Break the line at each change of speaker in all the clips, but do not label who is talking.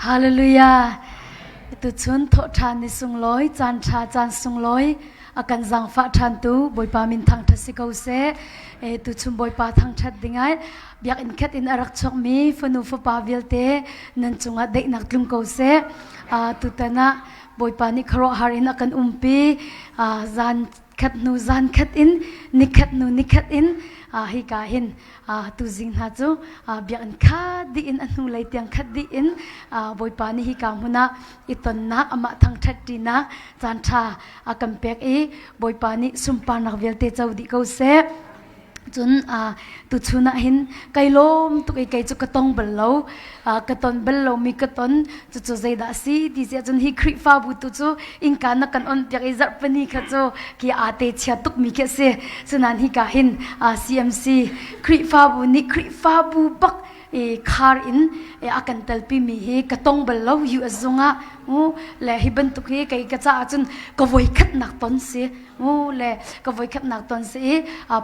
Hallelujah. Tuchun thawhṭhan ni sunglawi, caan ṭha caan sunglawi a kan zaangfah ṭhantu Bawipa min thangṭhat si ko seh. E, tuchun Bawipa thangṭhat dingah biakinn khat in a rak chuakmi fanu fapa vialte nan cungah daihnak tlung ko seh. Uh, tutan ah Bawipa nih khuaruahhar in a kan umpi. Uh, zan khat hnu zan khat in, nikhat hnu nikhat in uh, hika hin tuzing hna cu biakinn khat dih in a hnulei tiang khat dih in Bawipa nih hika hmun ah i tonnak amah thangṭhat ṭinak caanṭha a kan pek i Bawipa nih sunparnak vialte co dih ko seh. Cun tuchun ah hin kai lawm tuk i kei cu ka tong bal lo ka ton bal lomi ka ton cucu zeidah a si ti si ahcun hi Khrihfabu tu cu innka na kan on piak i zarhpini kha cu khi aa te chia tukmi khi a si. Cunain hika hin CMC Khrihfabu nih Khrihfabu bak i khar in a kan telpimi hi ka tong bal lo US zungah mu le hi bantuk hi kei ka caah cun ka voikhatnak ton si mu le ka voikhatnak ton si i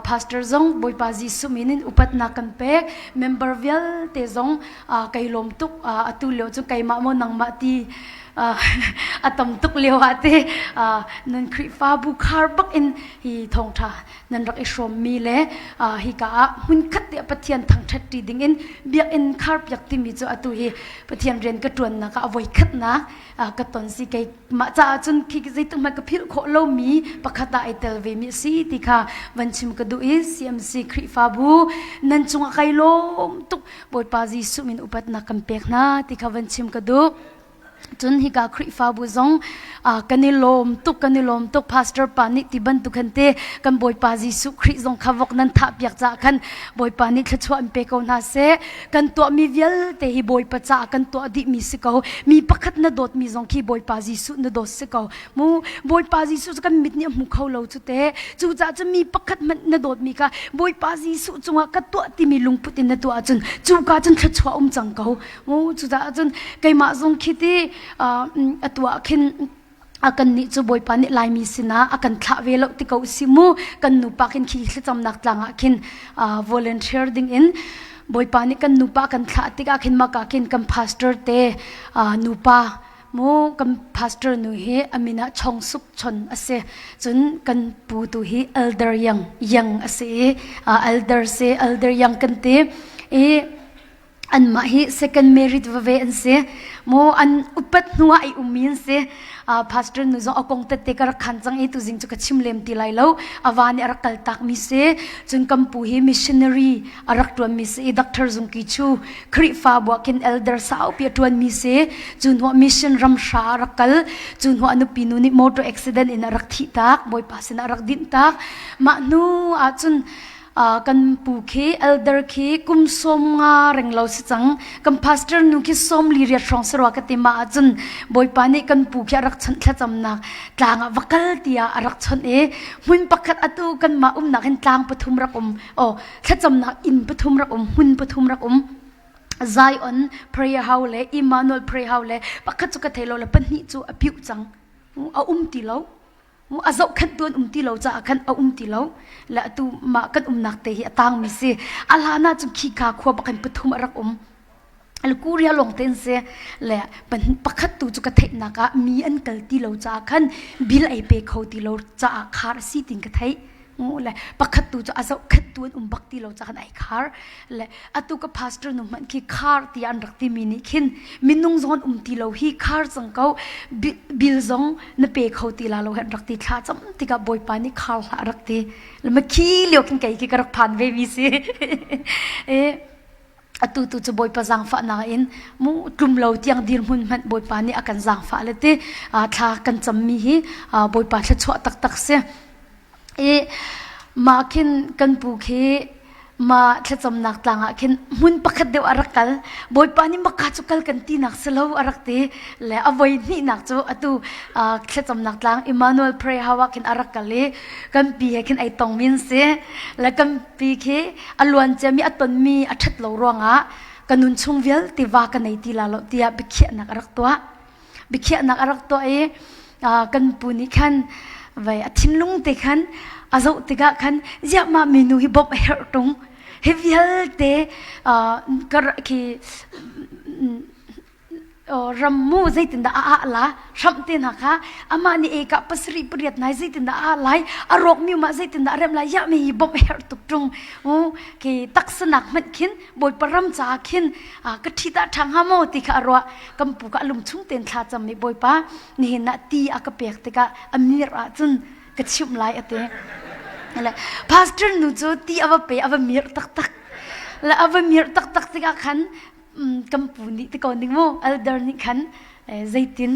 pastor zong Bawipa Jesuh min in upatnak kan pek member vialte zong kai lawm tuk atu lio cu keimah maw nangmah ti a tam tuk lio ah te nan Khrihfabu khar bak in hi thawngṭha nan rak i hrawmmi le hika ah hmunkhat te Pathian thangṭhat ṭi ding in biakinn kharpiak timi cu atu hi Pathian rian ka ṭuannak ah a voikhatnak ka ton si keimah caah cun khi zeitik hmanh ka philh khawh lomi pakhat ah ai tel ve mi a si ti kha van chim ka duh i CMC Khrihfabu nan cungah kai lawm tuk Bawipa Jesuh min upatnak kan pek hna ti kha van chim ka duh. Cun hika Khrihfabu zong kan i lawm tuk kan i lawm tuk pastor pa nih ti bantuk khan te kan Bawipa Jesuh Khrih zong kha vok nan thah piak caah khan Bawipa nih thluachuah an pe ko hna seh kan tuahmi vialte hi Bawipa caah kan tuah dihmi si ko mi pakhat na dawtmi zong khi Bawipa Jesuh na dawt si ko mu Bawipa Jesuh cu kan mit nih a hmu kho lo cu te cucaah cun mi pakhat hmanh na dawtmi kha Bawipa Jesuh cungah ka tuah timi lungput in na tuah ahcun cuka cun thluachuah um cang ko mu cucaah cun keimah zong khi ti atu ah khin a kan nih cu Bawipa nih Laimi sinah a kan thlah ve lo ti ko si mu kan nupa khin khi thlacamnak tlang ah khin volunteer ding in Bawipa nih kan nupa kan thlah tikah khin maka khin kan pastor te nupa mu kan pastor nu hi amina Chong Suk Chon a si cun kan pu tu hi elder yang yang a si i elder si elder yang kan ti i anmah hi second married vave an si mu an upat hnu ah i ummi an si pastor nu zong a kong tette ka rak khan cang i tuzing cu ka chim lem ti lai lo awa nih a rak kal tak mi si cun kan pu hi missionary a rak tuan mi si i doctor zungki chu Khrihfa buah khin elder saupi a tuan mi si cu hnuah mission ramhra a rak kal cu hnuah nupi nu nih motor accident in a rak thih tak bawipa sinah a rak dinh tak mah hnu ah cun kan pu khi elder khi kum som nga reng lo si cang kan pastor nu khi som li riat hrawng sarwa ka ti ma ahcun bawipa nih kan pu khi a rak chawnh thlacamnak tlang ah va kal tiah a rak chawnh i hmun pakhat atu kan mah umnak hin tlang pathum rak um oh thlacamnak inn pathum rak um hmun pathum rak um Zion prayer house le Emmanuel prayer house le pakhat cu ka thei lo le pahnih cu a piuh cang a um ti lo a zohkhenhtu an um ti lo caah khan a um ti lo le atu mah kan umnak te hi a tangmi si a hlan ah cun khika khua bak in pathum a rak um Korea lawng te an si le pakhat tu cu ka theihnak ah mi an kal ti lo caah khan bill ei pe kho ti lo caah khar a si tin ka theih le pakhat tu cu a zohkhenhtu an um bak ti lo caah ai khar le atu ka pastor nu hmanh khi khar ti an rak timi nih khin minung zong an um ti lo hi khar cang ko bil zong na pe kho ti la lo an rak ti thla cam tikah bawipa nih khar hlah rak ti le ma khi lio khin kei khi ka rak phan ve mi si e atu tu cu Bawipa zaangfahnak in mu tlum lo tiang dirhmun hmanh Bawipa nih a kan zaangfah le ti thla kan cammi hi Bawipa thluachuah taktak si i mah khin kan pu khi ma thlacamnak tlang ah khin hmun pakhat deuh a rak kal Bawipa nih maka cu kal kan tinak si lo a rak ti le a voi hnihnak cu atu thlacamnak tlang Emmanuel Prayer House ah khin a rak kal i kan pi he khin ai tong min si le kan pi khi a luan ciami a tonmi a ṭhat lo ruangah ka nun chung vialte va ka nei ti la lo tiah biakhiahnak a rak tuah biakhiahnak a rak tuah i kan pu nih khan vai a thinlung te khan a zoh tikah khan ziah mah minu hi bawmh a herh ṭung hi vialte khi. Ram mu zeitindah a ah la hramh te hna kha amah nih eka pasarih pariat nai zeitindah a ah lai a rawkmi mah zeitindah a remh lai ya mi hi bawmh herh tuk ṭung u ke taksanak hmanh khin bawipa ram caah khin ka ṭhi ta ṭha hnga maw ti kha a ruah kan pu ka lung chung tein thla cam mi bawipa nihin ah ti a ka pek tikah a mir ah cun ka chimh lai a ti le pastor nu cu ti a va pe a va mir taktak le a va mir taktak tikah khan kan pu nih ti ko ning mu elder nih khan zeitin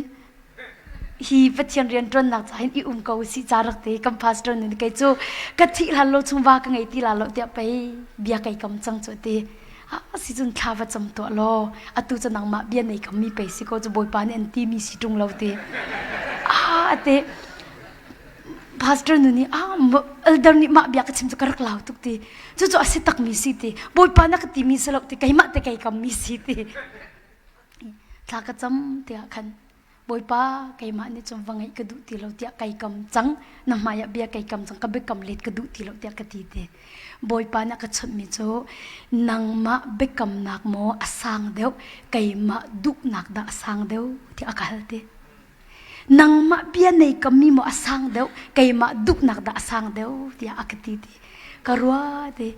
hi Pathian rian ṭuannak ca hin i um ko si ca rak ti kan pastor nih kei cu ka thih hlan lo chung va ka ngei ti la lo tiah pei bia kei kam cang cu ti a si cun thla va cam tuah law atu cu nangmah bia nei kam mi pei si ko cu bawipa nih an ti mi si ṭung lo ti a te Pastor nu nih ah elder nih mah bia ka chim cu ka rak lau tuk ti cucu a si tak mi si ti bawipa na ka ti mi si lo ti keimah te kei kam mi si ti thla ka cam tiah khan bawipa keimah nih cun va ngeih ka duh ti lo tiah kai kam cang na hmai ah bia kai kam cang ka biakam let ka duh ti lo tiah ka ti ti bawipa nih a ka chawnh mi cu nangmah biakamnak maw a sang deuh keimah duhnak dah a sang deuh tiah a ka hal ti Nangmah bia nei kammi maw a sang deuh, keimah duhnak dah a sang deuh tiah a ka ti ti. Ka rua ti.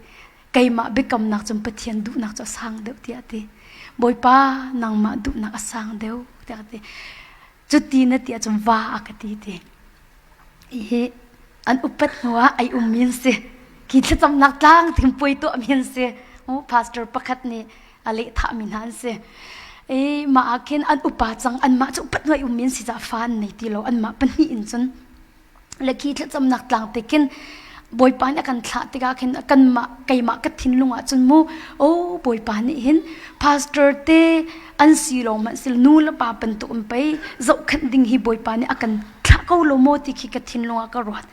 Keimah biakamnak cun Pathian duhnak cu a sang deuh tiah a ti. Bawipa nangmah duhnak a sang deuh tiah a ti. Cuti na ti ahcun va a ka ti ti. Hi an upat hnu ah ai ummi an si. Khi thlacamnak tlang thing puai tuahmi an si. Pastor pakhat nih a lehthahmi hna an si. I mah ah khin an upa cang anmah cu upat ngai ummi an si caah fa an nei ti lo anmah pahnih in cun le khi thlacamnak tlang te khin Bawipa nih a kan thlah tikah khin kanmah keimah ka thinlung ah cun mu o Bawipa nih hin pastor te an si lawng hmanh sil nu le pa bantuk in pei zohkhenh ding hi Bawipa nih a kan thlah ko lo maw ti khi ka thinlung ah ka ruat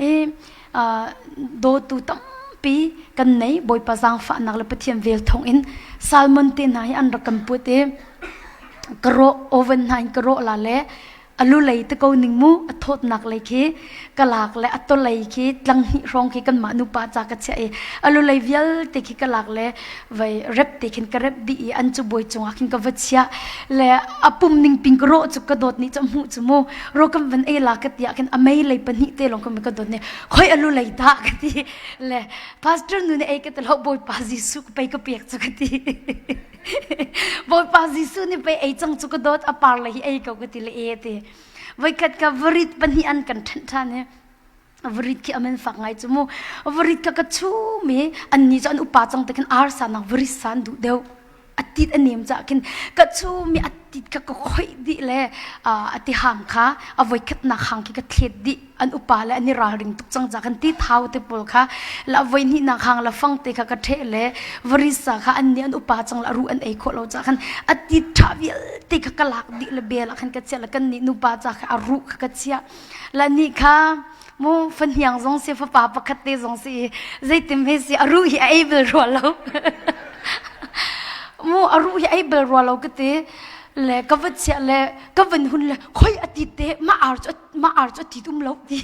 i dawtu tampi kan nei Bawipa zaangfahnak le Pathian vel thawng in salmon te hna hi an rak kan put i ka rawh oven hna in ka rawh la le a lu lei te ko ning mu a thawtnak lei khi ka lak le a to lei khi tlang hnih hrawng khi kanmah nupa ca ka chiah i a lu lei vialte khi ka lak le vai rep te khin ka rep dih i an cu bawi cungah khin ka va chiah le a pum ning ping ka rawh cu ka dawt nih cu hmuh cu mu ro kan van ei la ka ti ah khin a mei lei pahnih te lawng ka dawt nih khoi a lu lei dah ka ti le pastor nu nih ei ka ti lo bawipa Jesuh ka pei ka pek cu ka ti bawipa Jesuh nih pei ei cang cu ka dawt a par le hi ei ko ka ti le e ti voikhat ka varit pahnih an kan ṭhen ṭhan i varit khi amen fak ngai cu mu varit ka ka chum i anni cu an upa cang te khin arsa nak varit san duh deuh a tit a nem cah khin ka chum i a tit kha ka khoih dih le a ti hang kha a voikhatnak hang khi ka thlet dih an upa le an i ralring tuk cang ca kan ti thau te pawl kha la voi hnih nak hang la fang te kha ka ṭheh le varisa kha an nih an upa cang la ru an ei khawh lo ca khan a tit ṭha vialte kha ka lak dih le bel ah khan ka chiah le kan nih nupa ca kha a ruh kha ka chiah la nih kha mu fahniang zong si fapa pakhat te zong si i zeitim he si a ruh hi a ei bel rua lo mu a ruh hi ei bel rua lo ka ti le ka va chiah le ka van hun le khoi a ti te ma ar cu ma ar cu a ti dum lo ti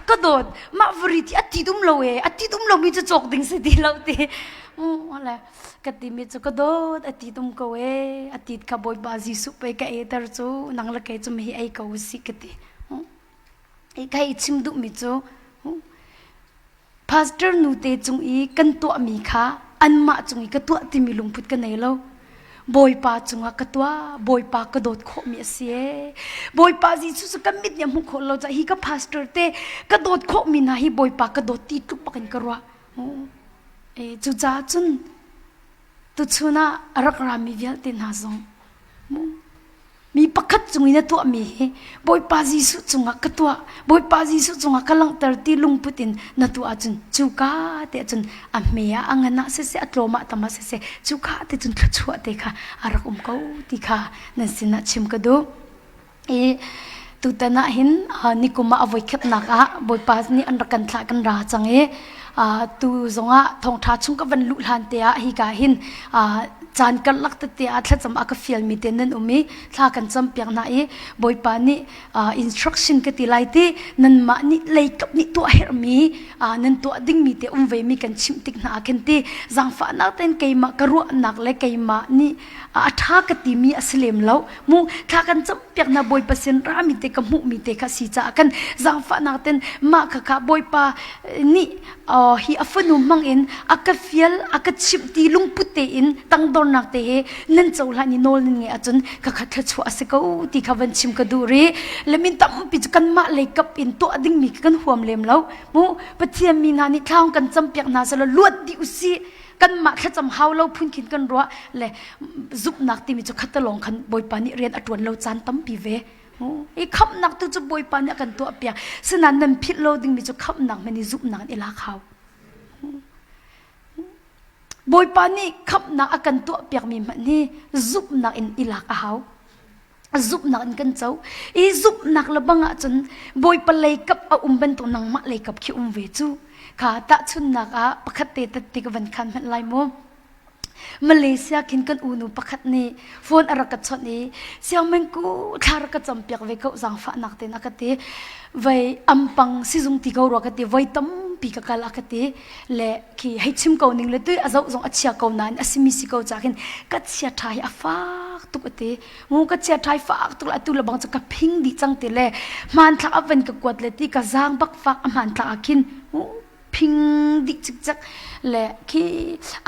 ka dawt ma vari ti a ti dum lo e a ti dum lo mi cu cawk ding si ti lo ti mu le ka ti mi cu ka dawt a ti dum ko e a tit kha bawipa Jesuh pe ka e ter cu nang le kei cu mi hi ei ko si ka ti Ka i chim duhmi cu pastor nute cung i kan tuahmi kha anmah cung i ka tuah timi lungput ka nei lo. Bawipa cungah ka tuah, Bawipa ka dawt khawhmi a si ee. Bawipa Jesuh cu kan mit nih a hmuh khawh lo caah hi ka pastor te ka dawt khawhmi hna hi Bawipa ka dawt ti tluk bak in ka ruah. E, cucaah cun tuchun ah a rak rami vialte hna zong Mi pakhat cung i na tuahmi hi Bawipa Jesuh cungah ka tuah, Bawipa Jesuh cungah ka langhter ti lungput in na tuah ahcun cuka te ahcun a hme ah a ngan ah siseh a tlawm ah tam ah siseh cuka te cun thluachuah te kha a rak um ko ti kha nan sinah chim ka duh. I tutan ah hin nikum ah a voikhatnak ah Bawipa nih an rak kan thlah kan ra cang i tu zongah thawngṭha chung ka van luh hlan te ah hika hin. Caan karlak tete ah thlacam a ka fialmi te nan um i thla kan campiak hna i Bawipa nih instruction ka ti lai ti nanmah nih leikap nih tuah herhmi nan tuah dingmi te um vemi kan chimh tik hna ah khin ti zaangfahnak tein keimah ka ruahnak le keimah nih a ṭha ka timi a si lem lo mu thla kan campiak hna Bawipa sin rami te ka hmuhmi te kha si caah kan zaangfahnak ten mah kha kha Bawipa nih hi a fanu hmang in a ka fial a ka chimh ti lungput tein tangdornak te he nan cohlan i nawl nan ngeih ahcun ka kha thluachuah a si ko ti kha van chim ka duh rih le min tampi cu kanmah lei kap in tuah dingmi kan huam lem lo mu Pathian mi hna nih thlaung kan campiak hna selaw luat dih usih kanmah thlacam hau lo phun khin kan ruah le zumhnak timi cu khatalawng khan Bawipa nih rian a ṭuan lo caan tampi ve I khamhnak tu cu Bawipa nih a kan tuahpiak. Sinain nan philh lo dingmi cu khamhnak hmanh i zumhnak in i lak hau. Bawipa nih khamhnak a kan tuahpiakmi hmanh hi zumhnak in i lak a hau. Zumhnak in kan co. I zumhnak le bang ahcun Bawipa lei kap a um bantuk nangmah lei kap khi um ve cu. Kha tahchunhnak ah pakhat te tat ti ka van khan hmanh lai mu. Malaysia khin kan unu pakhat nih phone a rak ka chawnh i siangmeng ku thla rak ka campiak ve ko zaangfahnak tein a ka ti. Vei ampang sizung ti ko rua ka ti voi tampi ka kal a ka ti le khi hei chim ko ning le tui a zoh zong a chia ko nain a simi si ko ca khin ka chia tha hi a fak tuk a ti ngu ka chia thai fak tuk le atu le bang cu ka phing dih cang ti le hmanthlak a van ka kuat le ti ka zaang bak fak a hmanthlak ah khin phing dih cikcek le khi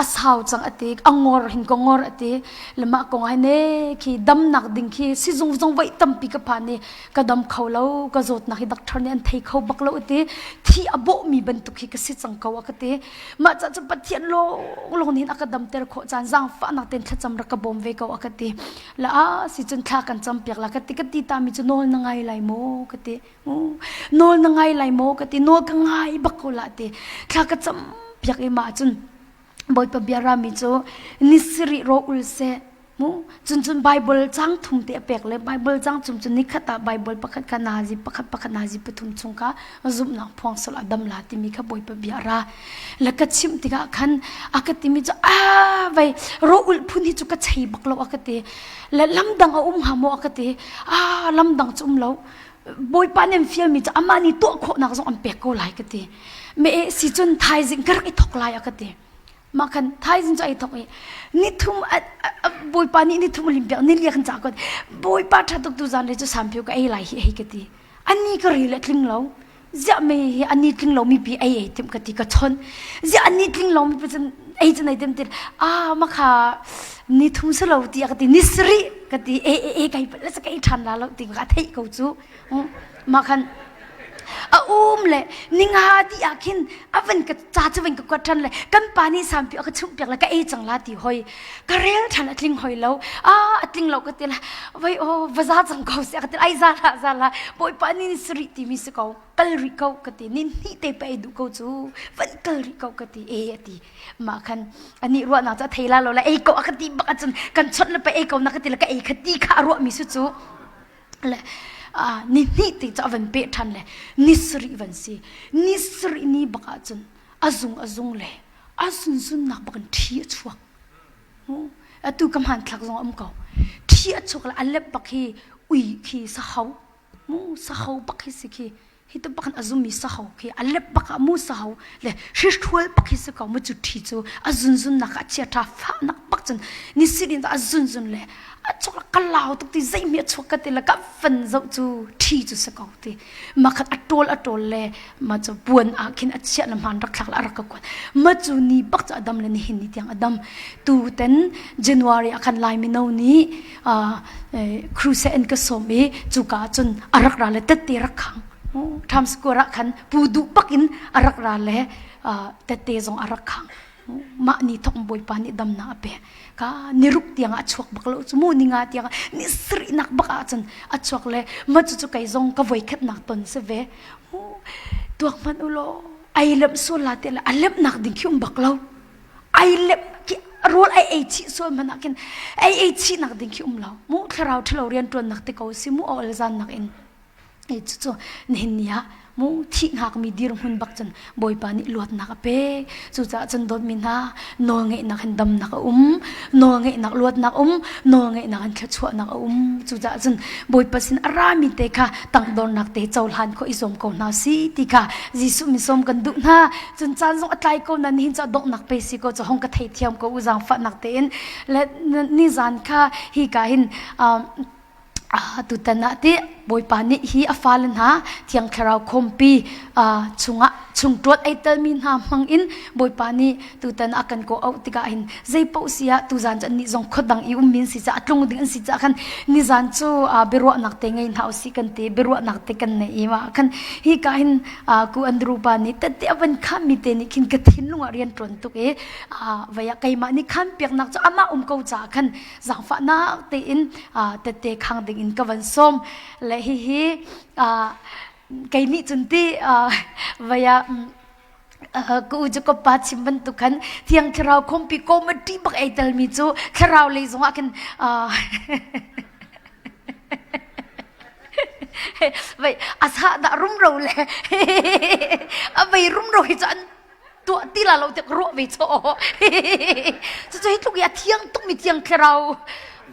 a sau cang a ti a ngor hin ka ngor a ti le mah kong ai ne khi damnak ding khi sizung zong voi tampi ka phan i ka dam kho lo ka zawtnak hi doctor nih an thei kho bak lo a ti thi a bawhmi bantuk hi ka si cang ko a ka ti mah ca cu Pathian lawng lawng nih a ka damter khawh caan zaangfahnak tein thlacam rak ka bawm ve ko a ka ti la a si cun thla kan cam piak la ka ti ka ti ta mi cu nawl na ngai lai maw ka ti Nawl na ngai lai maw ka ti nawl ka ngai bak ko la ti thla ka cam piak i mah cun Bawipa bia rami cu ni sarih ro ul seh mu cun cun Bible cang thum te a pek le Bible cang thum cu nikhat ah Bible pakhat kha nazi pakhat pakhat nazi pathum chung kha zumhnak phuang sol a dam la timi kha Bawipa bia ra le ka chimh tikah khan a ka timi cu a vai ro ul phun hi cu ka chei bak lo a ka ti le lam dang a um hnga maw a ka ti a lam dang cu um lo Bawipa nih an fialmi cu amah nih tuah khawhnak zong an pek ko lai ka ti. Me e si cun thaizing ka rak i thok lai a ka ti. Mah khan thaizing cu ai thok i nithum Bawipa nih nithum lim piak ni lia kan ca ko Bawipa ṭha tuk tu zan le cu sampiu ka ei lai hi hei ka ti. Ani ka ri le tling lo. Ziah me hi ani tling lo mi pi ei ei tim ka ti ka chon. Ziah ani tling lo mi pi cun ei cun ei tim ti ah makha ni thum si lo ti ka ti ni sarih ka ti e e e kai la ka ei ṭhan la lo ti ka theih ko cu mah khan a um le ninga di ah khin a van ka ca cu van ka kuat ṭhan le kan pa nih sampi a ka chumh piak le ka ei cang la ti hoi ka rel ṭhan a tling hoi lo a a tling lo ka ti la vai o va za cang ko si ka ti ai za la za la bawipa ni ni sarih ti mi si ko kal rih ko ka ti ni hnih te pa ei duh ko cu van kal rih ko ka ti e a ti mah khan anih ruahnak cu a thei la lo la ei ko a ka ti bak ahcun kan chawnh le pa ei ko na ka ti le ka ei kha ti kha a ruahmi su cu le ni hnih ti cu a van peh ṭhan le ni sarih van si ni sarih ni bak ahcun a zung a zung le a sunsun nak bak in ṭhi a chuak atu ka hmanthlak zong a um ko ṭhi a chuak le a lep bak hi ui khi sahau mu sahau bak hi si khi hi tu bak in a zummi sahau khi a lep bak ah mu sahau le hrihrual bak hi si ko mu cu ṭhi cu a zunzun nak ah chia ṭha fahnak bak cun ni sidin a zunzun le a chuak ka lau tuk ti zeimi a chuak ka ti le ka van zoh cu ṭhi cu si ko ti ma khat a ṭawl a ṭawl le ma cu puan ah khin a chiah le hmaan rak thlak le a rak ka kuat ma cu ni bak cu a dam le nihin ni tiang a dam tu ten January ah khan Lai mino nih crusade an ka sawm i cuka ah cun a rak ra le tette rak khang Times Square ah khan pu duh bak in a rak ra le tette zong a rak khang mah ni thok bawipa nih damnak a pek ka niruk tiang ah a chuak bak lo cu mu ninga tiang ni sarihnak bak ah cun a chuak le ma cu cu kei zong ka voikhatnak ton si ve tuak hmanh u law ai lemh sual la te le a lemhnak ding khi um bak lo ai lem ki rawl ai ei chih sual hmanh ah khin ai ei chih nak ding khi um lo mu thlarau ṭhalo rian ṭuan nak te ko si mu ol zan nak in. Cucu nihin ni ah mu thih hngakmi dirhmun bak cun Bawipa nih luatnak a pek. Cucaah cun dawtmi hna nawlngeihnak in damnak a um, nawlngeihnak luatnak um, nawlngeihnak in thluachuahnak a um. Cucaah cun Bawipa sin a rami te kha tangdornak te cohlan khawh i zuam ko hna si ti kha Jesuh min sawm kan duh hna. Cun caan zong a tlai ko na nihin cu a donghnak pe si ko cu hong ka theithiam ko u zaangfahnak tein le nizan kha hi ka hin Tutan ah ti Bawipa nih hi a fale hna Thiang Thlarau khawmpi chungah chungṭuan ei telmi hna hmang in Bawipa nih tutan a kan kawh auh tikah hin zeipaoh si ah tuzan cu annih zong khuadang i ummi an si caah a tlung ding an si caah khan nizan cu biaruahnak te ngei hna usih kan ti biaruahnak te kan nei i mah khan hi ka hin ku Andrew pa nih tette a van khammi te nih khin ka thinlung ah rian ṭuan tuk i vei ah keimah nih khan piaknak cu amah um ko caah khan zaangfahnak tein tette khang ding in ka van sawm le hihi kei nih cun ti vaya ka u Jacob pa chim bantuk khan thiang thlarau khawmpi committee bak ei telmi cu thlarau lei zongah khin vai asa dah rumro le a vei rumro hi cu an tuah ti la lo tiah ka ruah ve chaw cucu hi tluk i a thiang tukmi thiang thlarau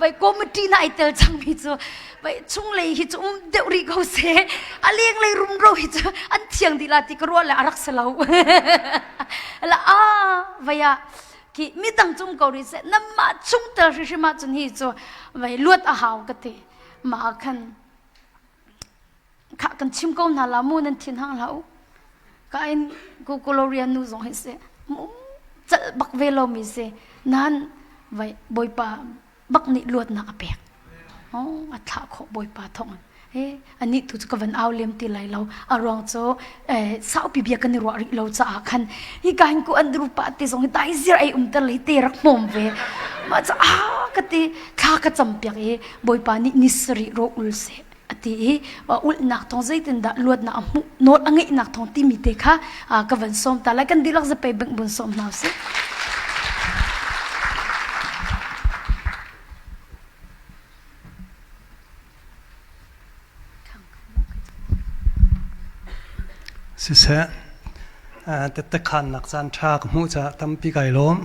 vai committee na ai tel cangmi cu vai chunglei hi cu um deuh rih ko se a lenglei rumro hi cu an thiang dih la ti ka ruah le a rak si lo la a vai ah ki midang cum ko rih seh namah chung tel hrimhrim ahcun hi cu vai luat a hau ka ti mah khan Khah kan chim ko hna la mu nan thin hang hlah u. Ka in Kukoloria nu zong hi si mu calh bak ve lomi si nan vai Bawipa bak nih luatnak a pek. Oh, a thlah khawh Bawipa thawng. Eh, anih tu cu ka van au lem ti lai lo. A ruang cu eh, saupi bia kan i ruah rih lo caah khan hi ka hin ku an rupa te zong hi dai zir ei um ter le te rak hmawm ve. Ma ca ah ka ti thla ka cam piak i Bawipa nih ni sarih ro ul seh. A ti i ulhnak thawng zeitindah luatnak a hmuh nawl a ngeihnak thawng timi te kha ka van sawm ta lai kan dihlak zapei beng bun sawm hna usih.
Siseh, tette khannak caan ṭha ka hmuh caah tampi kai lawm.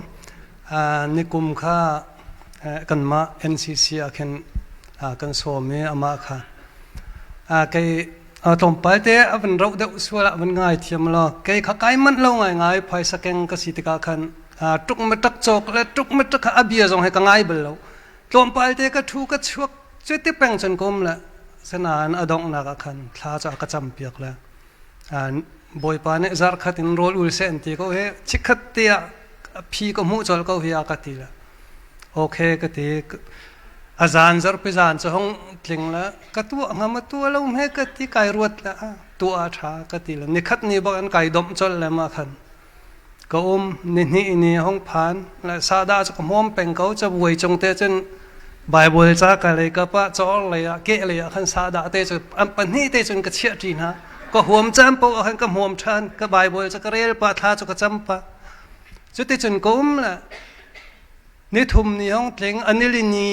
Nikum kha kanmah NCC ah khin kan sawm i amah kha kei tlawmpal te a van roh deuh sual ah van ngai thiam law kei kha kai manh lo ngaingai phaisa keng ka si tikah khan tuk ma tak cawk le tuk ma tak kha a bia zong he ka ngai bal lo tlawmpal te ka thu ka chuak cuti peng cun ka um le sanain a donghnak ah khan thla cu a ka cam piak le Bawipa nih zarkhat in rawl ul seh an ti ko hi chikkhat te ah phi ka hmuh colh ko hi a ka ti le okay ka ti a zan zarhpi zan cu hong tling le ka tuah hnga ma tuah lo hme ka ti kai ruat le tuah a ṭha ka ti le nikhat ni bak an kai domh colh le ma khan Ka um nihnih ni hong phan le sahdah cu ka hmawm peng ko cabuai cung te cun Baibal ca ka lei ka pa cawr lei ah keh lei ah khan sahdah te cu an pahnih te cun ka chiah ṭi hna. Ka huam caan paoh ah khan ka hmawm ṭhan ka Baibal cu ka rel pah thla cu ka cam pah. Cuticun ka um le nithum ni hong tling a nilini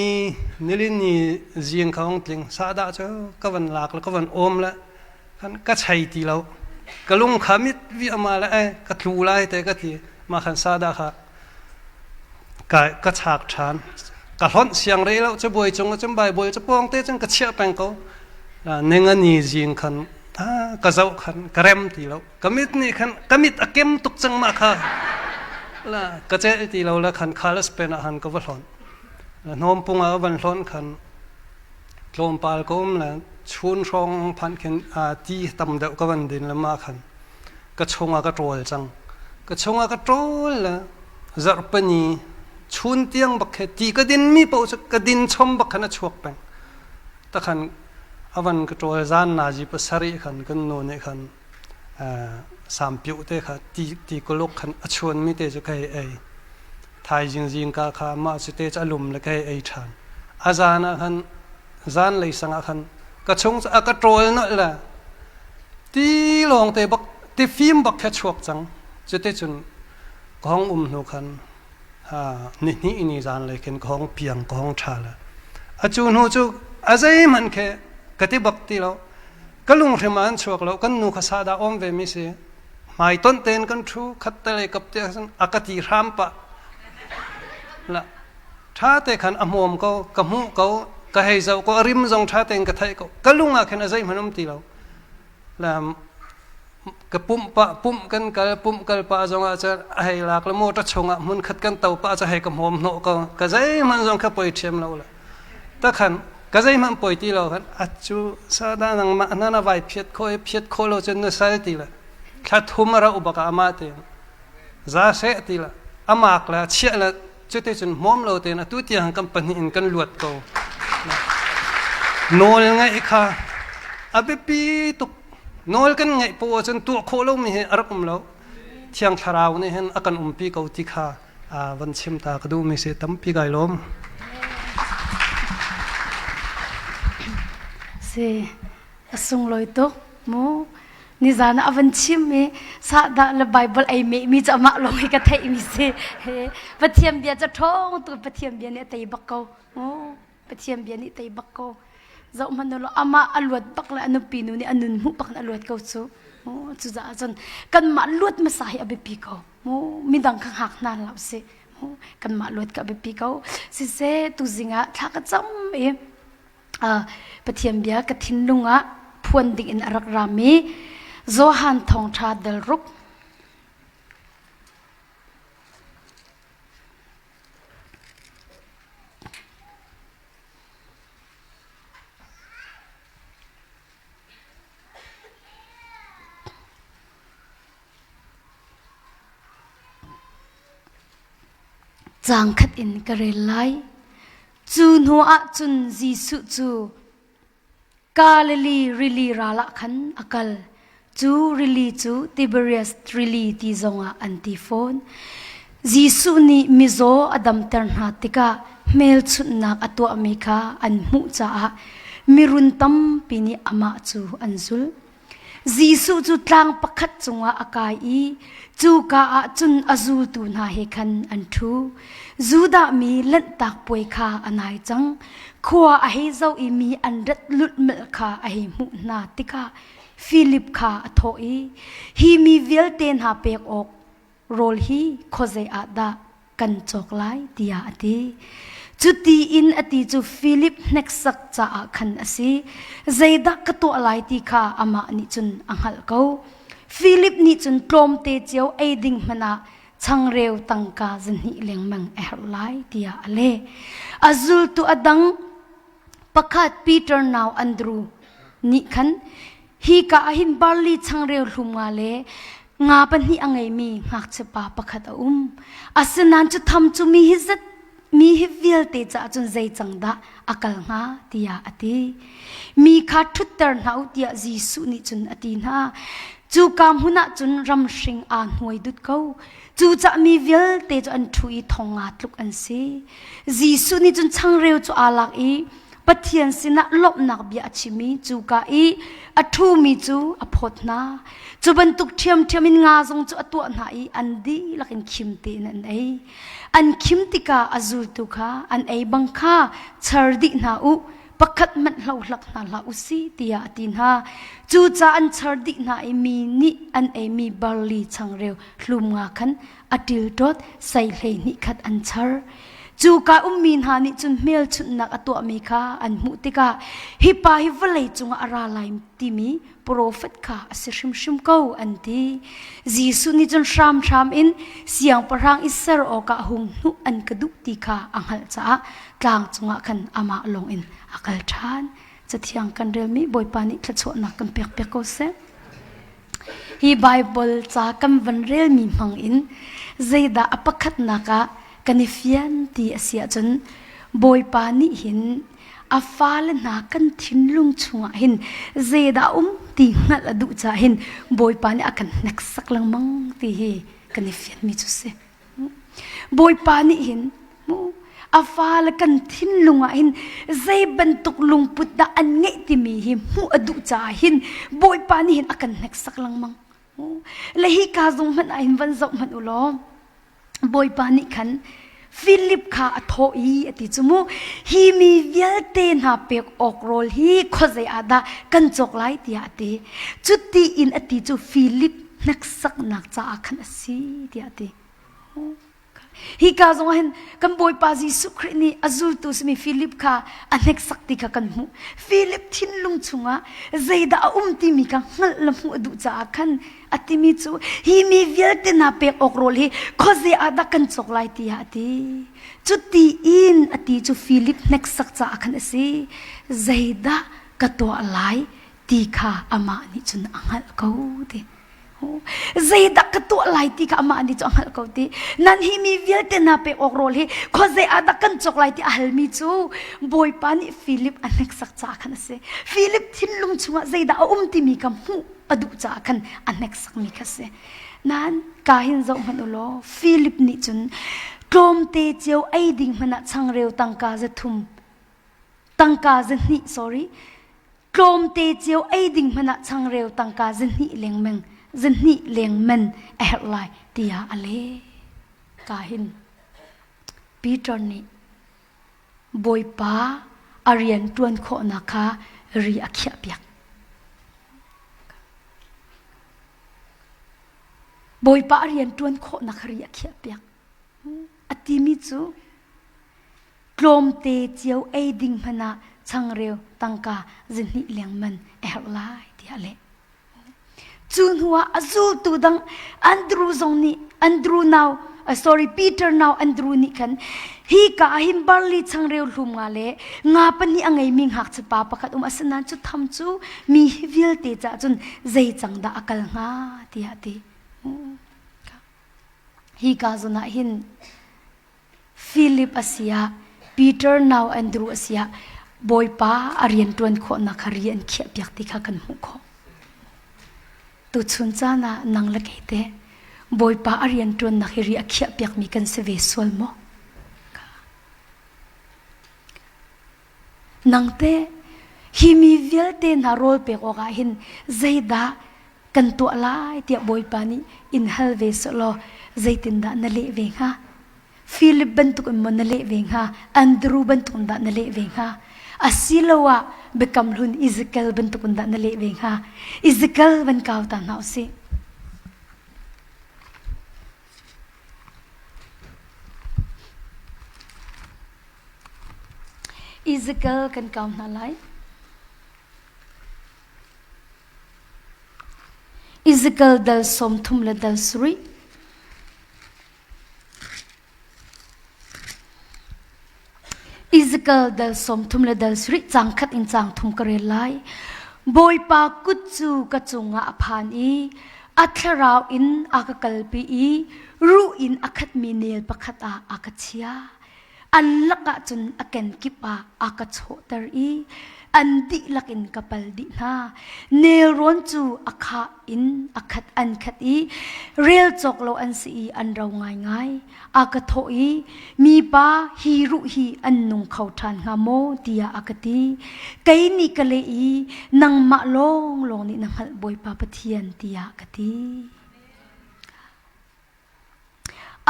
nilini zing kha hong tling sahdah cu ka van lak le ka van awm le Khan ka chei ti lo. Ka lung kha mit viama le eh ka tlu lai te ka ti. Mah khan sada kha ka ka chak ṭhan. Ka hlonh siang rei lo cabuai cung ah cun Baibal cu pawng te cun ka chiah peng ko. Ninga ni zing khan ka zoh khan ka rem ti lo. Ka mit nih khan ka mit a kem tuk cang mah kha. La ka celh ti lo la khan khalas pen ah han ka va hlonh. Hnawm pung ah van hlonh khan Tlawmpal ka um le chun hrawng phanh khin ti tam deuh ka van din le mah khan ka chungah ka ṭawl cang. Ka chungah ka ṭawl le zarhpini chun tiang bak khi ti ka dinmi paoh cu ka din chom bak khan a chuak peng. Takhan a van ka ṭawl zan nazi pasarih khan kan nu nih khan sampiuh te kha ti ti kuluk khan a chuanmi te cu ka hei ei. Thaizing zingka kha mah cu te cu a lum le ka hei ei ṭhan. A zan ah khan zanlei sang ah khan ka chung cu a ka ṭawl nolh le ti lawng te bak ti fim bak kha chuak cang. Cuticun ka hong um hnu khan nihnih ni zanlei khin ka hong piang ka hong ṭha le a cu hnu cu a zeihmanh khi ka ti bak ti lo. Ka lunghrim ah an chuak lo. Kan nu kha sahdah awm ve mi si. Hmaitonh tein kan ṭhu khat te lei kap te cun a ka ti hram pah. La ṭha te khan a hmawm ko, ka hmuh ko, ka hei zoh ko, a rim zong ṭha tein ka theih ko. Ka lung ah khin a zeihmanh um ti lo. La ka pumh pah pumh kan kal pumh kal pah zong ah cun a hei lak le motor chungah hmun khat kan to pah cu hei ka hmawm hnawh ko. Ka zeihmanh zong kha poi ṭhiam lo la. Takhan ka zeihmanh poi ti lo khan a cu sada nangmah na na vai phiat kho i phiat kho lo cun na sal ti le thla thum a rauh bak ah amah tein za seh ti le amak le chiah le cuti cun hmawm lo tein atu tiang kan pahnih in kan luat ko. Nawl ngaih kha a biapi tuk. Nawl kan ngaih poah cun tuah khawh lomi hi a rak um lo. Thiang Thlarau nih hin a kan umpi ko ti kha van chim ta ka duhmi si tampi kai lawm.
Si a sunglawi tuk mu nizan ah a van chim i sahdah le Bible ei meh mi cu amah lawng hi ka theih mi si Pathian bia cu ṭhawng tuk Pathian bia nih a tei bak ko mu Pathian bia nih tei bak ko zoh hmanh law amah a luat bak le a nupi nu nih a nun hmuh bak in a luat ko cu cucaah cun kanmah luat hmasa hi a biapi ko mu midang kha hngak hna hlah usih mu kanmah luat ka biapi ko siseh tuzing ah thla ka cam i Pathian bia ka thinlung ah phuan ding in a rak rami Johan thawngṭha dal ruk Caang khat in ka rel lai. Cu hnu ah cun Jesuh cu Galilee rili ral ah khan a kal. Cu rili cu Tiberias rili ti zongah an ti fawn. Jesuh nih mizaw a damter hna tikah hmelchunhnak a tuahmi kha an hmuh caah mirun tampi nih amah cu an zulh. Jesuh cu tlang pakhat cungah a kai i cuka ah cun a zultu hna he khan an ṭhu. Judah mi Lanhtak Puai kha a nai cang. Khua a hei zoh i mi an rat lulhmalh kha a hei hmuh hna tikah Filip kha a thawh i, Hi mi vialte hna pek awk rawl hi khuazei ah dah kan cawk lai tiah a ti. Cuti in a ti cu Philip hneksak caah khan a si. Zeidah ka tuah lai ti kha amah nih cun a hngalh ko. Philip nih cun tlawmte cio ei ding hmanh ah changreu tangka zahnih lengmang a herh lai tiah a leh. A zultu a dang pakhat Peter nau Andru nih khan hika ah hin barli changreu hlum nga le nga pahnih a ngeimi ngakchiapa pakhat a um. Asinain cu tham cu mi hi zat mi hi vialte caah cun zei cang dah a kal hnga tiah a ti. Mi kha ṭhutter hna u tiah Jesuh nih cun a ti hna. Cuka hmun ah cun ramhring aa hnuai dut ko. Cucaah mi vialte cu an ṭhu i thong nga tluk an si. Jesuh nih cun changreu cu aa lak i Pathian sinah lawmhnak bia a chim i cuka i a ṭhumi cu a phawt hna. Cu bantuk ṭhiamṭhiam in nga zong cu a tuah hna i an dihlak in khim tein an ei. An khim tikah a zultu kha an ei bang kha char dih hna u, pakhat hmanh hlohlak hna hlah u sih tiah a ti hna. Cucaah an char dih hna i mi nih an eimi barli changreu hlum nga khan a ṭilṭawt sei 12 khat an char. Cuka ummi hna nih cun hmelchunhnak a tuahmi kha an hmuh tikah hi pa hi vawlei cungah a ra lai timi profet kha a si hrimhrim ko an ti. Jesuh nih cun hramhram in siangpahrang i ser awkah hung hnuh an ka duh ti kha a hngalh caah tlang cungah khan amah lawng in a kal ṭhan. Cathiang kan relmi Bawipa nih thluachuahnak kan pekpiak ko seh. Hi Baibal ca kan van relmi hmang in zeidah a pakhatnak ah kan i fian ti a si ahcun Bawipa nih hin a fale hna kan thinlung chungah hin zeidah um ti hngalh a duh caah hin Bawipa nih a kan hneksak lengmang ti hi kan i fianmi cu si. Bawipa nih hin a fale kan thinlung ah hin zei bantuk lungput dah an ngeih timi hi hmuh a duh caah hin Bawipa nih hin a kan hneksak lengmang. Le hi ka zung hmanh ah hin van zoh hmanh u law Bawipa nih khan. Philip kha a thawh i a ti cu mu hi mi vialte hna pek awk rawl hi khuazei ah dah kan cawk lai tiah a ti. Cuti in a ti cu Philip hneksaknak caah khan a si tiah a ti. Hika zong ah hin kan Bawipa Jesuh Khrih nih a zultu simi Philip kha a hneksak ti kha kan hmuh. Philip thinlung chungah zeidah a um timi kha hngalh le hmuh a duh caah khan a timi cu hi mi vialte hna pek awk rawl hi khuaze ah dah kan cawk lai tiah a ti. Cuti in a ti cu Philip hneksak caah khan a si. Zeidah ka tuah lai ti kha amah nih cun a hngalh ko ti. Zeidah ka tuah lai ti kha amah nih cu a hngalh ko ti. Nan hi mi vialte hna pek awk rawl hi khuazei ah dah kan cawk lai ti a halmi cu Bawipa nih Philip a hneksak caah khan a si. Philip thinlung chungah zeidah a um timi kha hmuh a duh caah khan a hneksakmi kha a si. Nain ka hin zoh hmanh u law Philip nih cun tlawmte cio ei ding hmanh ah changreu tangka za thum tangka za hnih sorry tlawmte cio ei ding hmanh ah changreu tangka zahnih lengmang zahnih lengman a herh lai tiah a leh. Ka hin Peter nih Bawipa a rian ṭuan khawhnak kha ri a khiahpiak. Bawipa a rian ṭuan khawhnak kha ri a khiahpiak. A timi cu Tlawmte cio ei ding hmanh ah changreu tangka zihnih lengman a herh lai tiah a leh. Cu hnuah a zultu dang Andru zong nih Andru nau sorry Peter nau Andru nih khan hi ka ah hin barli changreu hlum nga le nga pahnih a ngeimi ngakchia pa pakhat um asinain cu tham cu mi hi vialte caah cun zei cang dah a kal hnga tiah a ti. Hi ka zawn ah hin Philip a si ah Peter nau Andrew a si ah Bawipa a rianṭuan khawhnak kha ri an khiahpiak ti kha kan hmuh khawh. Tuchun caan ah nang le kei teh Bawipa a rianṭuannak hi ri a khiahpiakmi kan si ve sual maw? Nang teh hi mi vialte hna rawl pek awkah hin zeidah kan tuah lai tiah Bawipa nih in hal ve sehlaw zeitindah na leh ve hnga? Philip bantuk in maw na leh ve hnga? Andrew bantuk in dah na leh ve hnga? Asiloah biakam hlun Ezekiel bantuk in dah na leh ve hnga? Ezekiel van kau ta hna usih. Ezekiel kan kau hna lai. Ezekiel dal 30 le dal sarih. Ezekiel dal 30 le dal sarih cang khat in cang thum ka rel lai. Bawipa kut cu ka cungah a phan i a thlarau in a ka kalpi i ruh in a khatmi nel pakhat ah a ka chiah. An lakah cun a kenkip ah a ka chawhter i an dihlak in ka pal dih hna. Nelrawn cu a khah in a khat an khat i rel cawk lo an si i an ro ngaingai. A ka thawh i, Mipa, hi ruh hi an nung kho ṭhan hnga maw? tiah a ka ti. Kei nih ka leh i, Nangmah lawnglawng nih na hngalh Bawipa Pathian, tiah ka ti.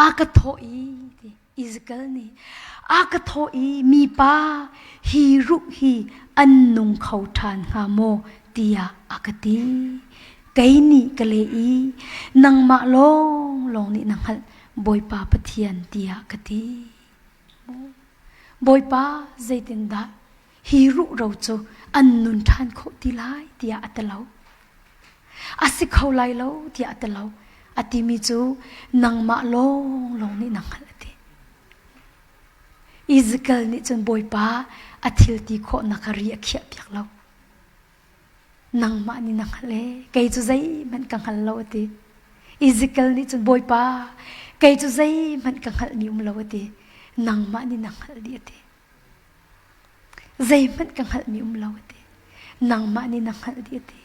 A ka thawh i, ti. Ezekiel nih a ka thawh i mipa hi ruh hi an nung kho ṭhan hnga maw tiah a ka ti. Kei nih ka leh i nangmah lawnglawng nih na hngalh Bawipa Pathian tiah ka ti. Bawipa zeitindah hi ruhro cu an nun ṭhan khawh ti lai tiah a ti lo. A si kho lai lo tiah a ti lo. A timi cu nangmah lawnglawng nih na hngalh a ti. Ezekiel nih cun Bawipa a thil ti khawhnak kha ri a khiahpiak lo. Nangmah nih na hngalh ee, kei cu zeihmanh ka hngal lo a ti. Ezekiel nih cun Bawipa kei cu zeihmanh ka hngalhmi um lo a ti. Nangmah nih na hngalh dih a ti. Zeihmanh ka hngalhmi um lo a ti. Nangmah nih na hngalh dih a ti.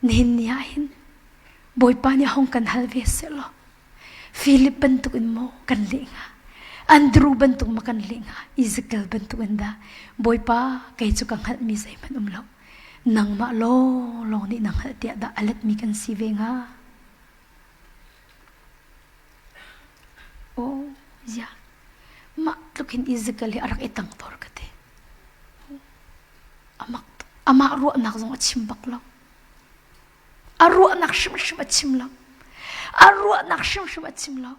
Nihin ni ah hin Bawipa nih hong kan hal ve sehlaw Philip bantuk in maw kan leh hnga? Andrew bantuk ma kan leh hnga? Ezekiel bantuk in dah? Bawipa kei cu ka hngalhmi zeihmanh um lo. Nangmah lawnglawng nih na hngalh tiah dah a letmi kan si ve hnga? Oh, ya. Mah tluk hin Ezekiel hi a rak i tang tor ka ti. Amak amah ruahnak zong a chim bak lo. A ruahnak hrimhrim a chim lo. A ruahnak hrimhrim a chim lo.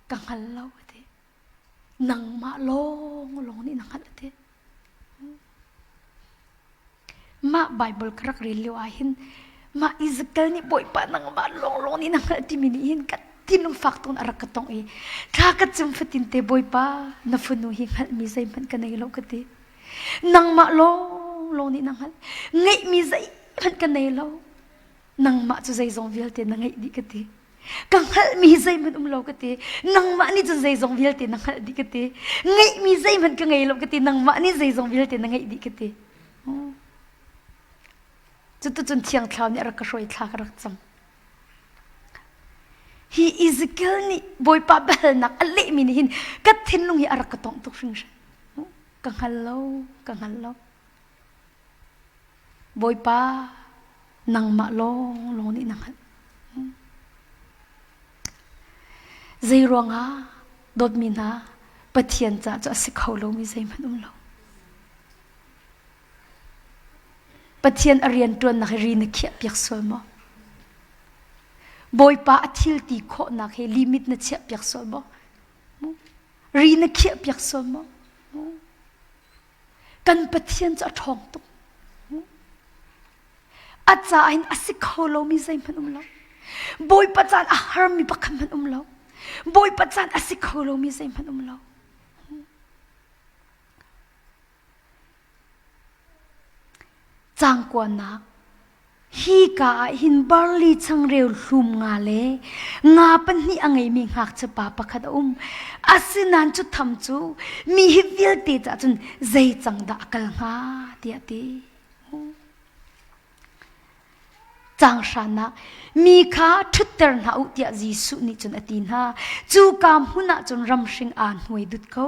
Ka hngal lo a ti. Nangmah lawng lawng nih na hngalh a ti. Mah Bible ka rak rel lio ah hin mah Ezekiel nih Bawipa nangmah lawnglawng nih na hngalh timi nih hin ka thinlung fak tuk in a rak ka tongh i thla ka cim fatin te Bawipa na fanu hi hngalhmi zeihmanh ka nei lo ka ti. Nangmah lawnglawng nih na hngalh. Ngeihmi zeihmanh ka nei lo. Nangmah cu zeizong vialte na ngeih dih ka ti. Ka hngalhmi hi zeihmanh um lo ka ti. Nangmah nih cun zeizong vialte na hngalh dih ka ti. Ngeihmi zeihmanh ka ngei lo ka ti. Nangmah nih zeizong vialte na ngeih dih ka ti. Cuticun Thiang Thlarau nih a rak ka hruai thla ka rak cam. Hi Ezekiel nih Bawipa biahalnak a lehmi nih hin ka thinlung hi a rak ka tongh tuk hringhran. Ka hngal lo, ka hngal lo. Bawipa, nangmah lawnglawng nih na hngalh. Zei ruangah dawtmi hna Pathian caah cu a si kho lomi zeihmanh um lo. Pathian a rianṭuannak hi ri na khiah piak sual maw? Bawipa a thil ti khawhnak hi limit na chiah piak sual maw? Ri na khiah piak sual maw? Kan Pathian cu a ṭhawng tuk. A caah hin a si kho lomi zeihmanh um lo. Bawipa caan a harmi pakhat hmanh um lo. Bawipa caan a si kho lomi zeihmanh um lo. Cangkuanak Hika ah hin barli changreu hlum nga le nga pahnih a ngeimi ngakchia pa pakhat a um. Asinain cu tham cu mi hi vialte caah cun zei cang dah a kal hnga tiah a ti. Caang hranak mi kha ṭhutter hna u tiah Jesuh nih cun a ti hna. Cuka hmun ah cun ramhring aa hnuai dut ko.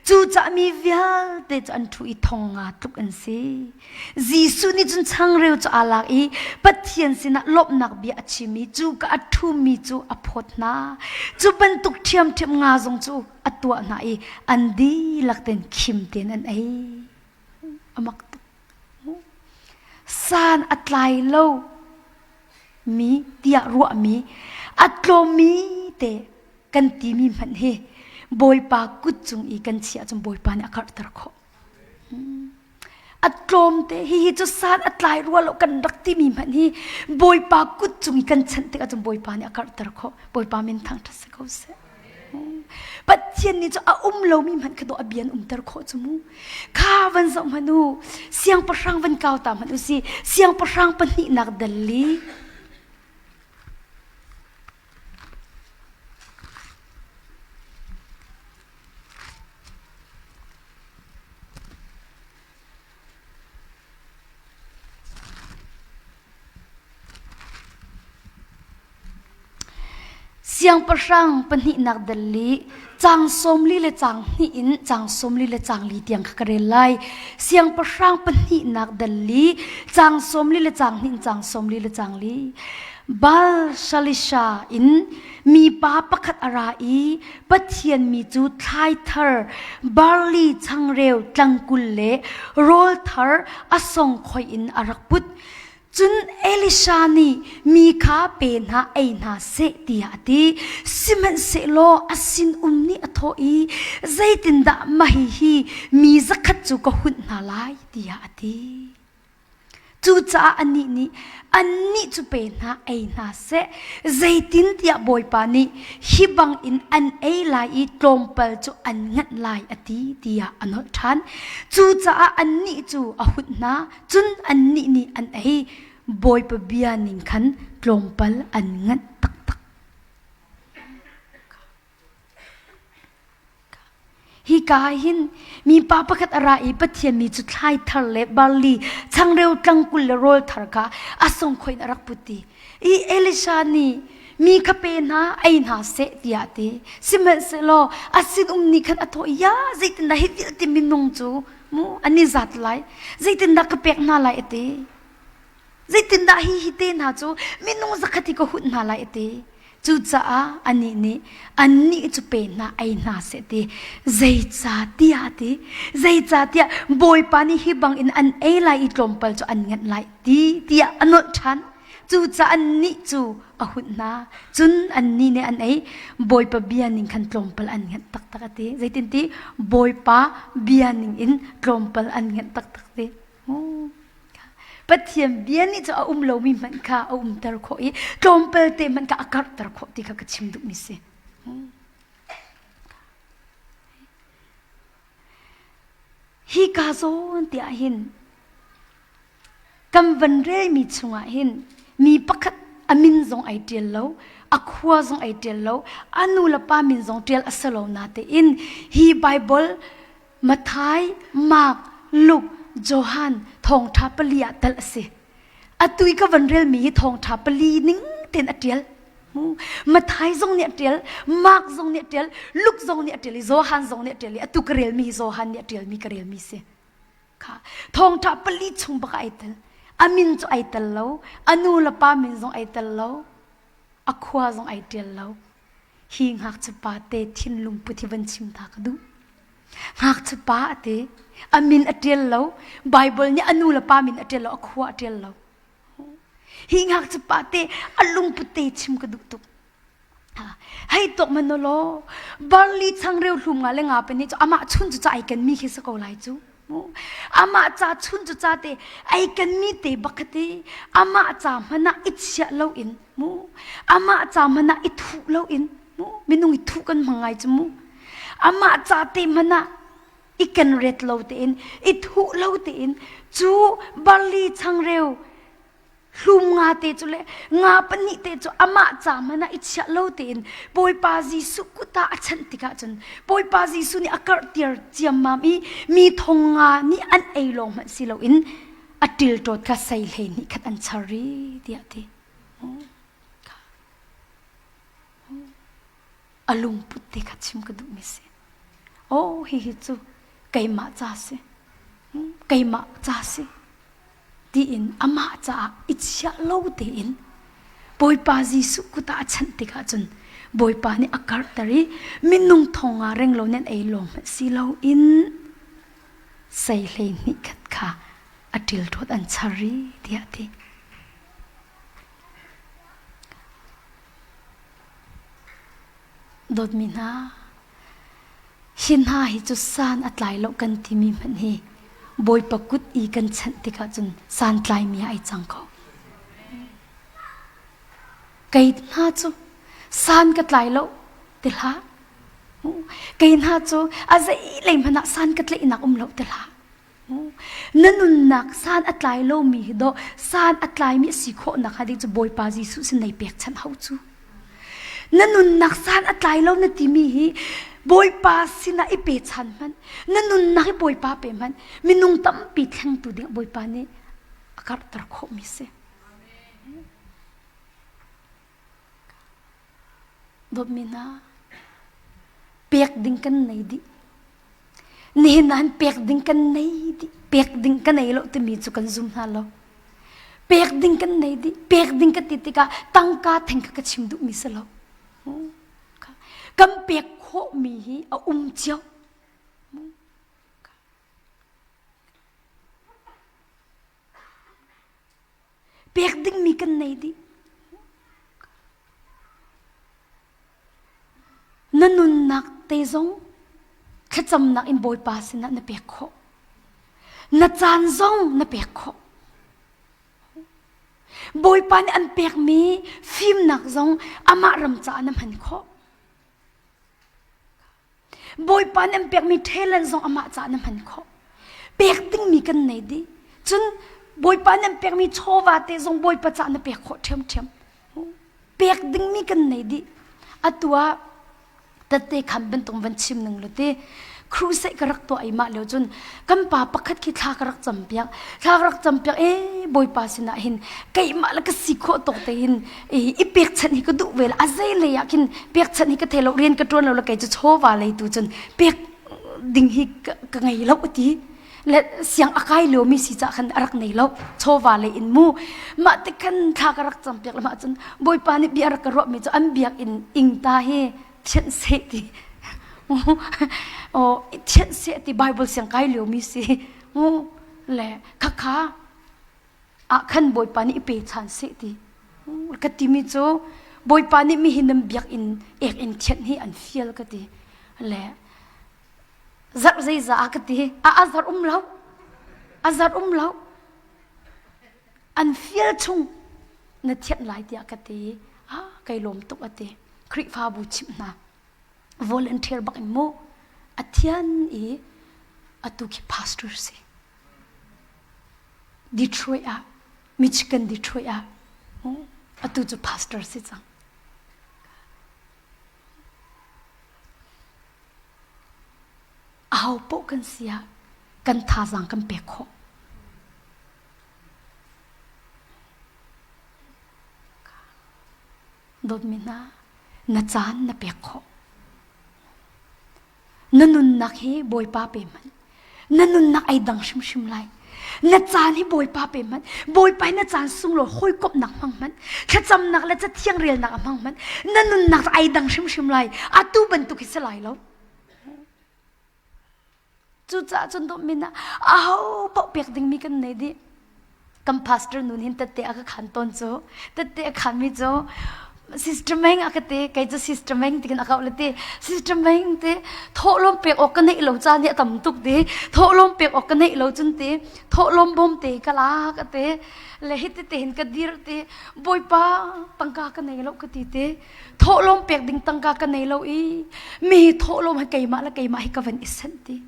Cucaah mi vialte cu an ṭhu i thong nga tluk an si. Jesuh nih cun changreu cu aa lak i Pathian sinah lawmhnak bia a chim i cuka a ṭhumi cu a phawt hna. Cu bantuk ṭhiamṭhiam nga zong cu a tuah hna i an dihlak tein khim tein an ei. A mak tuk. San a tlai lo mi tiah ruahmi a tlawmmi te kan timi hmanh hi Bawipa kut cung i kan chiah cun Bawipa nih a karhter khawh. A tlawmte hihi cu san a tlai rua lo kan rak timi hmanh hi Bawipa kut cung i kan chanh tikah cun Bawipa nih a karhter khawh. Bawipa min thangṭhat si ko seh. Pathian nih cu a um lomi hmanh kha dawh a bia an umter khawh cu mu. Kha van zoh hmanh u. Siangpahrang van kau ta hmanh u si. Siangpahrang pahnihnak dal li. Siangpahrang pahnihnak dal li caang 40 le caang hnih in caang 40 le caang li tiang kha ka rel lai. Siangpahrang pahnihnak dal li caang 40 le caang hnih in caang 40 le caang li. Baal Shalisha in mipa pakhat a ra i Pathian mi cu thlai thar, barli changreu tlangkul le rawl thar a songkhoi in a rak put. Cun Elisha nih mi kha pe hna ei hna seh tiah a ti. Sihmanhsehlaw a sinum nih a thawh i zeitindah mah hihi mi zakhat cu ka hunh hna lai tiah a ti. Cucaah anih nih annih cu pe hna ei hna seh, zeitintiah Bawipa nih hi bangin an ei lai i tlawmpal cu an nganh lai a ti tiah a nolh ṭhan. Cucaah annih cu a hunh hna, cun annih nih an ei. Bawipa bia ning khan tlawmpal an nganh taktak. Hika ah hin mipa pakhat a ra i Pathian mi cu thlai thar le barli, changreu tlangkul le rawl thar kha a songkhoi in a rak put i i Elisha nih mi kha pe hna ei hna seh tiah a ti. Sihmanhsehlaw a sinum nih khan a thawh i, Ya, zeitindah hi vialte minung cu mu an i zat lai? Zeitindah ka pek hna lai a ti. Zeitindah hi hi te hna cu minung zakhat hi ka hunh hna lai a ti. Cucaah anih nih annih cu pe hna ei hna seh ti zeicahtiah ti zeicahtiah Bawipa nih hi bangin an ei lai i tlawmpal cu an nganh lai ti tiah a nolh ṭhan. Cucaah annih cu a hunh hna. Cun annih nih an ei. Bawipa bia ning khan tlawmpal an nganh taktak a ti. Zeitinti Bawipa bia ning in tlawmpal an nganh taktak ti. Pathian bia nih cu a um lomi hmanh kha a umter khawh i tlawmpal te hmanh kha a karhter khawh ti kha ka chim duhmi si. Hi ka zawn ti ah hin kan van relmi chungah hin mi pakhat a min zong ai ṭial lo, a khua zong ai ṭial lo, a nu le pa min zong ṭial a si lo natein hi Baibal Matthai, Mark, Luke, Johan thawngṭha pali ah telh a si. Atu i ka van relmi hi thawngṭha pali ning tein a ṭial. Matthai zong nih a ṭial, Mark zong nih a ṭial, Luke zong nih a ṭial i Johan zong nih a ṭial i atu ka relmi hi Johan nih a ṭialmi ka relmi si. Kha thawngṭha pali chung bak ai tel. A min cu ai tel lo, a nu le pa min zong ai tel lo, a khua zong ai ṭial lo. Hi ngakchia pa te thinlung put hi van chim ta ka duh. Ngakchia pa a ti. A min a ṭial lo. Baibal nih a nu le pa min a ṭial lo, a khua a ṭial lo. Hi ngakchia pa te a lungput te chim ka duh tuk. Hei tok man law barli changreu hlum nga le nga pe nih cu amah chun cu ca ai ken mi khi si ko lai cu. Amah ca chun cu ca te ai ken mi te bak te amah ca hmanh ah i chiah lo in mu amah ca hmanh ah i thuh lo in mu minung i thuh kan hmang ngai cu mu amah ca te hmanh ah i ken ret lo tein i thuh lo tein cu barli changreu hlum nga te cu le nga pahnih te cu amah ca hmanh ah i chiah lo tein Bawipa Jesuh kut ah a chanh tikah cun Bawipa Jesuh nih a karhtir ciammam i mi thong nga nih an ei lawng hmanh si loin a ṭilṭawt kha sei 12 khat an char ri tiah a ti. A lungput te kha chim ka duhmi si. Oh, hihi cu keimah ca si. Keimah ca si. Tiin amah caah i chiah lo tein Bawipa Jesuh kut ah a chanh tikah cun Bawipa nih a karhter i minung thong nga reng lo nan ei lawng hmanh si loin sei 12 khat kha a ṭilṭawt an char i tiah a ti. Dawtmi hna, hi hna hi cu san a tlai lo kan timi hmanh hi Bawipa kut i kan chanh tikah cun santlaimi ah ai cang ko. Kei hna cu san ka tlai lo ti hlah. Kei hna cu a zeilei hmanh ah san ka tlaihnak um lo ti hlah. Na nunnak san a tlai lomi hi dawh san a tlaimi a si khawhnak hnga ding cu Bawipa Jesuh sin nei pekchanh hau cu. Na nunnak san a tlai lo na timi hi Bawipa sinah i pechan hmanh, na nunnak hi Bawipa pe hmanh, minung tampi thlengtu ding Bawipa nih a karhter khawhmi si. Dawtmi hna, pek ding kan nei dih. Nihin ah pek ding kan nei dih. Pek ding ka nei lo timi cu kan zum hna lo. Pek ding kan nei dih. Pek ding ka ti tikah tangka theng kha ka chim duhmi si lo. Kan pek khawhmi hi a um cio. Pek dingmi kan nei dih. Na nunnak te zong thlacamnak in Bawipa sinah na pek khawh. Na caan zong na pek khawh. Bawipa nih an pekmi fimnak zong amah ram caah na hman khawh. Bawipa nih an pekmi talent zong amah caah na hman khawh. Pek dingmi kan nei dih. Cun Bawipa nih an pekmi chawva te zong Bawipa caah na pek khawh ṭhiamṭhiam. Pek dingmi kan nei dih. Atu ah tette khan bantuk van chim ning lo ti crusade ka rak tuah i mah lio cun kan pa pakhat khi thla ka rak cam piak thla ka rak cam piak e bawipa sinah hin keimah le ka si khawh tawk te hin i pekchanh hi ka duh ve la a zei lei ah khin pekchanh hi ka thei lo rian ka ṭuan lo la kei cu chawva lei tu cun pek ding hi ka ngei lo ti. Le siang a kai lio mi si ca khan a rak nei lo. Chawva le in mu. Mah te khan thla ka rak cam piak le mah cun Bawipa nih bia rak ka ruah mi cu an biakinn ingta hi thianh seh ti. Oh, thianh seh ti Bible siang kai lio mi si. Le khakha ah khan Bawipa nih i pe chan seh ti ka timi cu Bawipa nih mihin nan biakinn ek in thianh hi an fial ka ti le zarh zeizah a ka ti a a zarh um lo a zarh um lo an fial chung na thianh lai tiah ka ti ah kai lawm tuk a ti Khrihfabu chimh hna volunteer bak in mu a thian i atu khi pastor si Detroit ah Michigan Detroit ah atu cu pastor si cang. Aho paoh kan si ah kan thazaang kan pek khawh. Dawtmi hna, na caan na pek khawh. Na nunnak hi Bawipa pe hmanh. Na nunnak ai dang hrimhrim lai. Na caan hi Bawipa pe hmanh. Bawipa hi na caan sunglawi hawikomhnak hmang hmanh. Thlacamnak le cathiang relnak a hmang hmanh. Na nunnak ai dang hrimhrim lai. Atu bantuk hi si lai lo. Cucaah cun dawtmi ah aho paoh pek dingmi kan nei dih. Kan pastor nun hin tette a ka khan tawn cu. Tette a khanmi cu Sister Meng a ka ti, kei cu Sister Meng ti kan a kauh le ti. Sister Meng ti thawhlawm pek awk ka neih lo caan hi a tam tuk ti. Thawhlawm pek awk ka neih lo cun ti. Thawhlawm bawm te ka lak a ti. Le hi ti te hin ka dir ti. Bawipa tangka ka nei lo ka ti ti. Thawhlawm pek ding tangka ka nei lo i mi thawhlawm hi keimah le keimah hi ka van i sanh ti.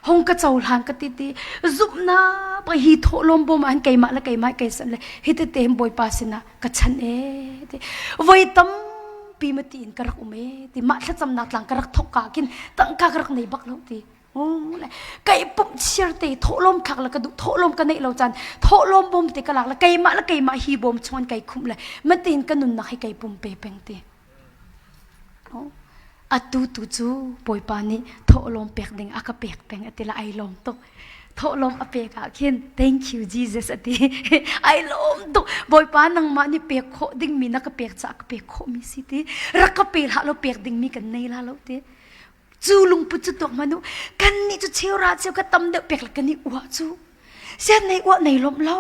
Hong ka cohlan ka ti ti zumhnak pa hi thawhlawm bawm ah hin keimah le keimah kai sanh le hi tete hin Bawipa sinah ka chan e ti. Voi tampi ma ti in ka rak um e ti mah thlacamnak tlang ka rak thawk ka khin tangka ka rak nei bak lo ti. Kai pumh chiar te thawhlawm thlak le ka duh thawhlawm ka neih lo caan thawhlawm bawm te ka lak le keimah le keimah hi bawm chung an kai khumh le matin ka nunnak hi kai pum pe peng ti. Atu tu cu Bawipa nih thawhlawm pek ding a ka pek peng a ti la ai lawm tuk. Thawhlawm a pek ah khin thank you Jesus a ti. ai lawm tuk. Bawipa nangmah nih pek khawh dingmi na ka pek caah ka pek khawhmi si ti. Rak ka pe hlah law pek dingmi kan nei la lo ti. Cu lungput cu tuak hmanh u. Kannih cu cheura cheu kha tam deuh pek le kan i uah cu. Sian nei uah nei lawmh lo.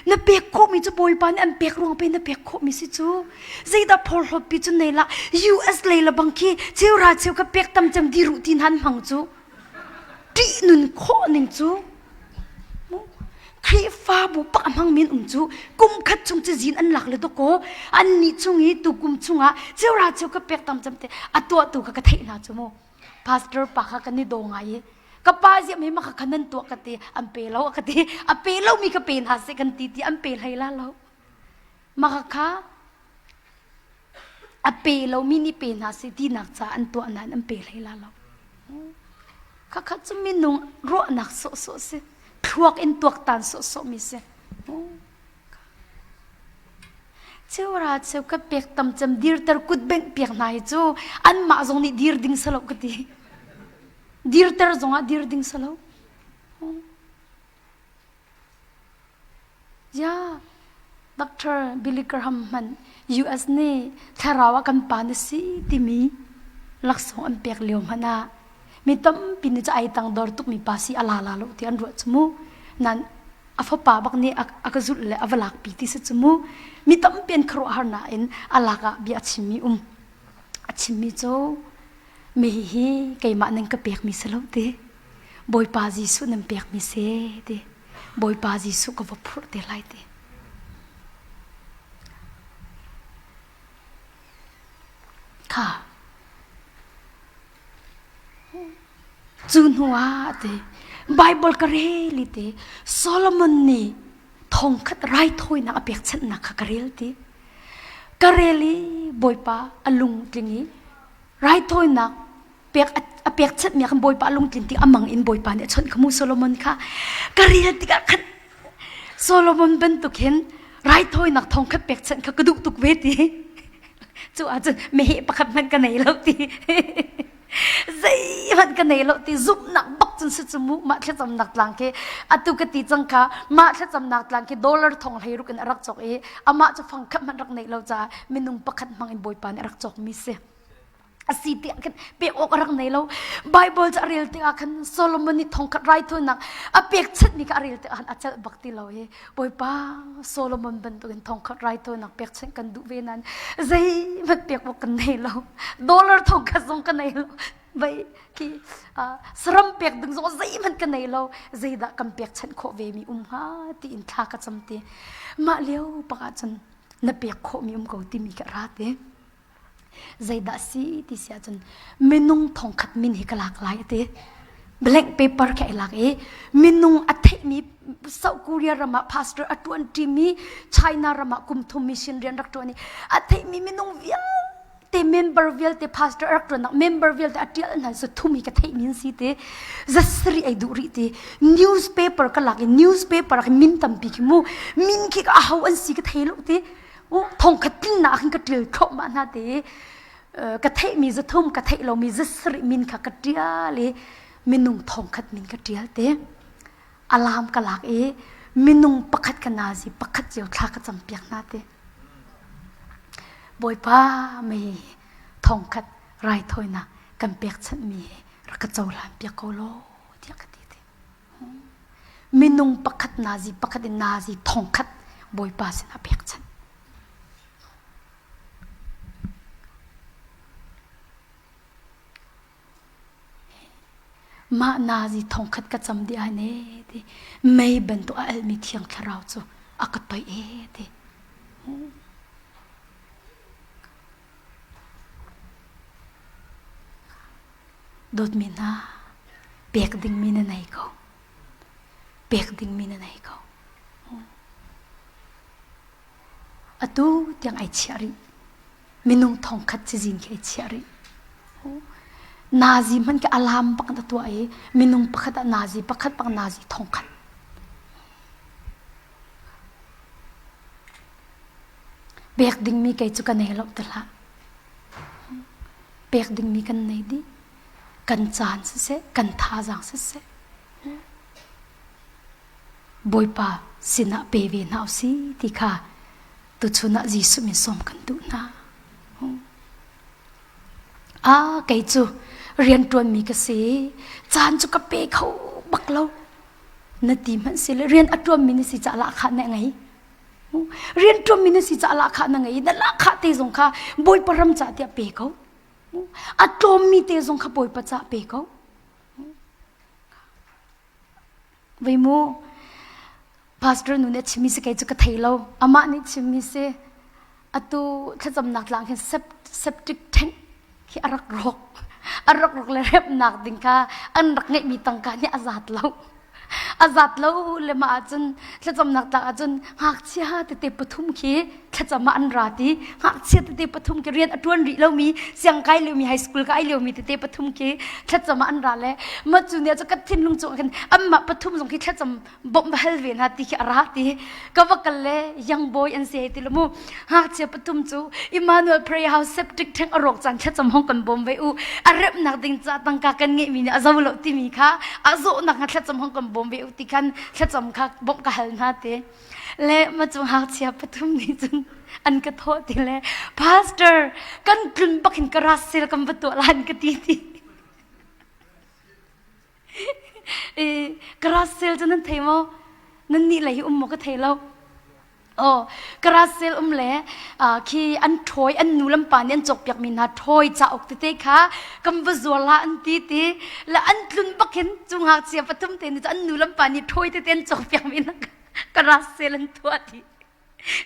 Na pek khawhmi cu Bawipa nih an pek ruang pe na pek khawhmi si cu. Zeidah phorhlawt pi cu nei lah US lei le bang khi cheura cheu kha pek tam cem diruh ti hna an hmang cu. Ṭih nun khawh ning cu. Khrihfabu pak a hmangmi an um cu kum khat chung cazin an lak le dawkaw annih chung i tukum chungah cheura cheu ka pek tam cem te a tuahtu kha ka theih hna cu mu pastor pa kha kan i daw ngai i ka pa ziam hi maka kha nan tuah ka ti an pe lo ka ti a pe lo mi ka pe hna seh kan ti ti an pe hlei la lo maka kha A pe lomi nih pe hna seh tinak caah an tuah nain an pe hlei la lo. Khakha cu minung ruahnak sawhsawh si. Thluak in tuaktan sawhsawh mi si. Cheura cheu ka pek tam cem dirter kut bengh piak hna hi cu anmah zong nih dir ding salo ka ti. Dirter zongah dir ding salo. Ya, Doctor Billy Graham hmanh US nih thlarau ah kan pa na si timi laksawng an pek lio hmanh ah mi tampi nih cu ai tangdor tukmi pa si a la la lo ti an ruah cu mu. Nan a fapa bak nih a ka zulh le a va lakpi ti si cu mu. Mi tampi an khuaruahhar nain a lak ah bia a chimmi um. A chimmi cu mi hi keimah nan ka pekmi si lo ti. Bawipa Jesuh nan pekmi si ti. Bawipa Jesuh ka va phurh te lai ti. Kha. Cu hnu ah ti Bible ka rel i ti Solomon nih thongkhat raithawinak a pekchanhnak kha ka rel ti. Ka rel i Bawipa a lung tling i raithawinak pek a pekchanhmi ah khan Bawipa lungtlin ti amang in Bawipa nih a chawnh kha mu Solomon kha ka rel tikah khan Solomon bantuk hin raithawinak thong khat pekchanh kha ka duh tuk ve ti cu ahcun meheh pakhat hmanh ka nei lo ti. Zeihmanh ka nei lo ti zumhnak bak cun si cu mu mah thlacamnak tlang khi atu ka ti cang kha mah thlacamnak tlang khi dollar thong hlei ruk in a rak cawk i amah cu fang khat hmanh rak neih lo caah minung pakhat hmang in Bawipa nih a rak cawkmi si. A si tiah khan pek awk a rak nei lo. Bible cu a rel tikah khan Solomon nih thongkhat raithawinak a pekchanhmi kha a rel tikah khan a celh bak ti lo i Bawipa Solomon bantukin thongkhat raithawinak pekchanh kan duh ve nain zeihmanh pek awk kan nei lo. Dollar thongkhat zong ka nei lo. Vai khi saram pek ding zong zeihmanh ka nei lo. Zeidah kan pekchanh khawh ve mi um hnga tiin thla ka cam ti. Mah lio pak ahcun na pek khawhmi um ko timi ka ra te. Zeidah si ti si ahcun minung thongkhat min hi ka lak lai a ti. Blank paper khi ai lak i minung a theihmi South Korea ram ah pastor a ṭuan ṭimi China ram ah kum thum mission rian rak ṭuan i a theihmi minung vialte member vialte pastor a rak ṭuannak member vialte a ṭial hna cu thum hi ka theihmi an si ti zasarih ai duh rih ti newspaper ka lak i newspaper ah khin min tampi khi mu min khi ka aho an si ka thei lo ti thongkhat tlinnak ah khin ka ṭial thluahmah hna te i ka theihmi zathum ka theih lomi zasarih min kha ka ṭial i minung thongkhat min ka ṭial te alam ka lak i minung pakhat ka nazi pakhat cio thla ka campiak hna te Bawipa mei thongkhat raithawinak kan pekchanhmi hi rak ka cohlan piak ko law tiah ka ti te Minung pakhat nazi pakhat in nazi thongkhat Bawipa sinah pekchanh. Mah nazi thongkhat ka cam dih ai ne ti mei bantuk a almi thiang thlarau cu a ka toih e ti. Dawtmi hna, pek dingmi na nei ko. Pek dingmi na nei ko. Atu tiang ai chiah rih. Minung thongkhat cazin khi ai chiah rih. Nazi hmanh khi alam bak na tuah i minung pakhat ah nazi pakhat bak nazi thongkhat. Pek dingmi kei cu ka nei lo ti hlah. Pek dingmi kan nei dih. Kan caan siseh, kan thazaang siseh. Bawipa sinah pe ve hna usih ti kha tuchun ah Jesuh min sawm kan duh hna. Ah, kei cu rian ṭuanmi ka si. Caan cu ka pe kho bak lo. Na ti hmanh si le rian a ṭuanmi na si caah lahkhah na ngei. Rian ṭuanmi na si caah lahkhah na ngei. Na lahkhah te zong kha Bawipa ram caah tiah pe ko. A tlawmmi te zong kha Bawipa caah pe ko. Vei mu, pastor nu nih a chimmi si kei cu ka thei lo. Amah nih chimmi si. Atu thlacamnak tlang hin septic tank khi a rak rawk. A rak rawk le remnak ding kha an rak ngeihmi tangka nih a zat lo. A zat lo le mah ahcun thlacamnak tlak ahcun ngakchia tete pathum khi thlacam ah an ra ti. Ngakchia tete pathum khi rian a ṭuan rih lomi, siangkai liomi, high school kai liomi tete pathum khi thlacam ah an ra le mah cu nih cu ka thinlung cung ah khin anmah pathum zong khi thlacam bawmh va hal ve hna ti khi a ra ti. Ka va kal le young boy an si hei ti lo mu. Ngakchia pathum cu Emmanuel Prayer House septic tank a rawk caan thlacam hong kan bawm ve u. A remnak ding ca tangka kan ngeihmi nih a zo lo timi kha a zawhnak hnga thlacam hong kan bawm ve u ti khan thlacam kha bawmh ka hal hna ti. Le ma cu ngakchia pathum nih cun an ka thawh ti le pastor kan tlun bak hin ka rasel kan va tuah lan ka ti ti. I garage sale cu nan thei maw? Nan nih lei hi um maw ka thei lo. Oh, garage sale um le khi an ṭhawi an nu lam pa nih an cawkpiakmi hna ṭhawi cauk tete kha kan va zuar la an ti ti le an tlun bak hin cu ngakchia pathum te nih an nu lam pa nih ṭhawi tete an cawkpiakmi hna garage sale an tuah ti.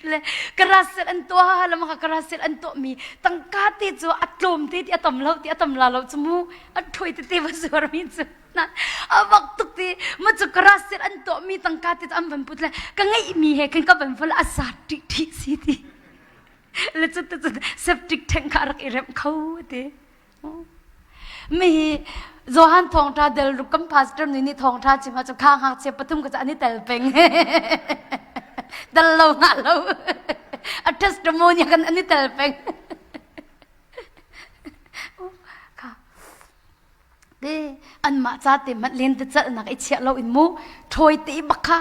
Le garage sale an tuah lam kha garage sale an tuahmi tangka te cu a tlawm te ti a tam lo ti a tam la lo cu mu an ṭhawi tete va zuarmi cu. A bak tuk ti ma cu garage sale an tuahmi tangka te cu an van put le ka ngeihmi he khin ka van fol a sa ṭih ṭih si ti le cu te cu septic tank kha a rak i remh kho ti mi hi Johan thawngṭha del ruk kan pastor nih nih thawngṭha chim ahcun kha ngakchia pathum ka cu an i tel peng dal lo ngah lo a testimony kan an i tel peng kha. Te anmah ca te hmanh len te calhnak i chiah lo in mu ṭhawi te bak kha